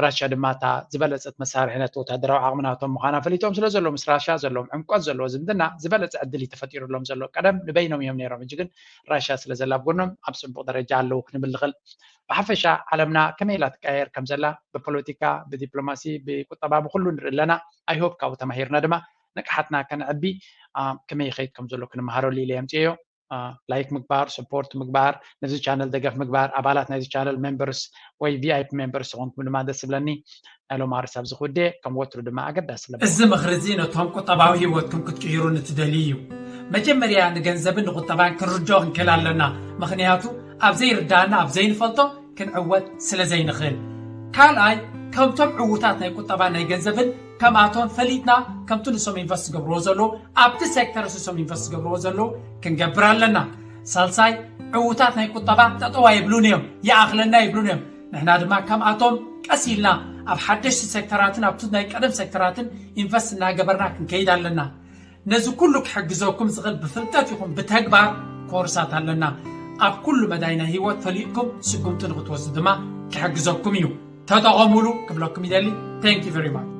ራሽያ ድማ እታ ዝበለፀት መሳርሒ ነቲ ወታደራዊ ዓቕሚ ናቶም ምዃና ፈሊጦም ስለ ዘለዉ ምስ ራሽያ ዘለዎም ዕምቆት ዘለዎ ዝምድና ዝበለፀ ዕድል እዩ ተፈጢሩሎም ዘሎ። ቀደም ንበይኖም እዮም ነይሮም፣ ሕጂ ግን ራሽያ ስለ ዘላ ኣብ ጎኖም ኣብ ፅቡቕ ደረጃ ኣለዉ ክንብል ንኽእል። ብሓፈሻ ዓለምና ከመይ ኢላ ትቀያየር ከም ዘላ ብፖለቲካ፣ ብዲፕሎማሲ፣ ብቁጠባ፣ ብኩሉ ንርኢ ኣለና። I hope ካብኡ ተማሂርና ድማ ንቕሓትና ከነዕቢ ከመይ ይኸይድ ከም ዘሎ ክንመሃረሉ ኢለ የምፅዮ። ላይክ ምግባር፣ ሰፖርት ምግባር፣ ነዚ ቻነል ደገፍ ምግባር፣ ኣባላት ናይዚ ቻነል ሜምበርስ ወይ ቪኣይፒ ሜምበርስ ዝኾንኩም ድማ ደስ ዝብለኒ። ናይ ሎም ኣርስ ኣብዚ ክውደ ከም ወትሩ ድማ ኣገዳሲ ለበ እዚ ምኽሪ እዚ ነቶም ቁጠባዊ ህይወትኩም ክትቅይሩ ንትደልዩ እዩ። መጀመርያ ንገንዘብን ንቁጠባን ክንርድኦ ክንክእል ኣለና። ምኽንያቱ ኣብ ዘይርዳእና ኣብ ዘይንፈልጦ ክንዕወት ስለ ዘይንኽእል። ካልኣይ ከምቶም ዕዉታት ናይ ቁጠባን ናይ ገንዘብን ከምኣቶም ፈሊጥና ከምቲ ንሶም ኢንቨስት ዝገብርዎ ዘለዉ ኣብቲ ሴክተር ንሶም ኢንቨስት ዝገብርዎ ዘለዉ ክንገብር ኣለና። ሳልሳይ ዕዉታት ናይ ቁጠባ ጠጠው ኣይብሉን እዮም፣ ይኣኽለና ይብሉን እዮም። ንሕና ድማ ከምኣቶም ቀስ ኢልና ኣብ ሓደሽቲ ሴክተራትን ኣብቲ ናይ ቀደም ሴክተራትን ኢንቨስት እናገበርና ክንከይድ ኣለና። ነዚ ኩሉ ክሕግዘኩም ዝኽእል ብፍልጠት ይኹን ብተግባር ኮርሳት ኣለና። ኣብ ኩሉ መዳይ ናይ ህይወት ፈሊጥኩም ስጉምቲ ንክትወስዱ ድማ ክሕግዘኩም እዩ። ተጠቐሙሉ ክብለኩም ይደሊ። Thank you very much።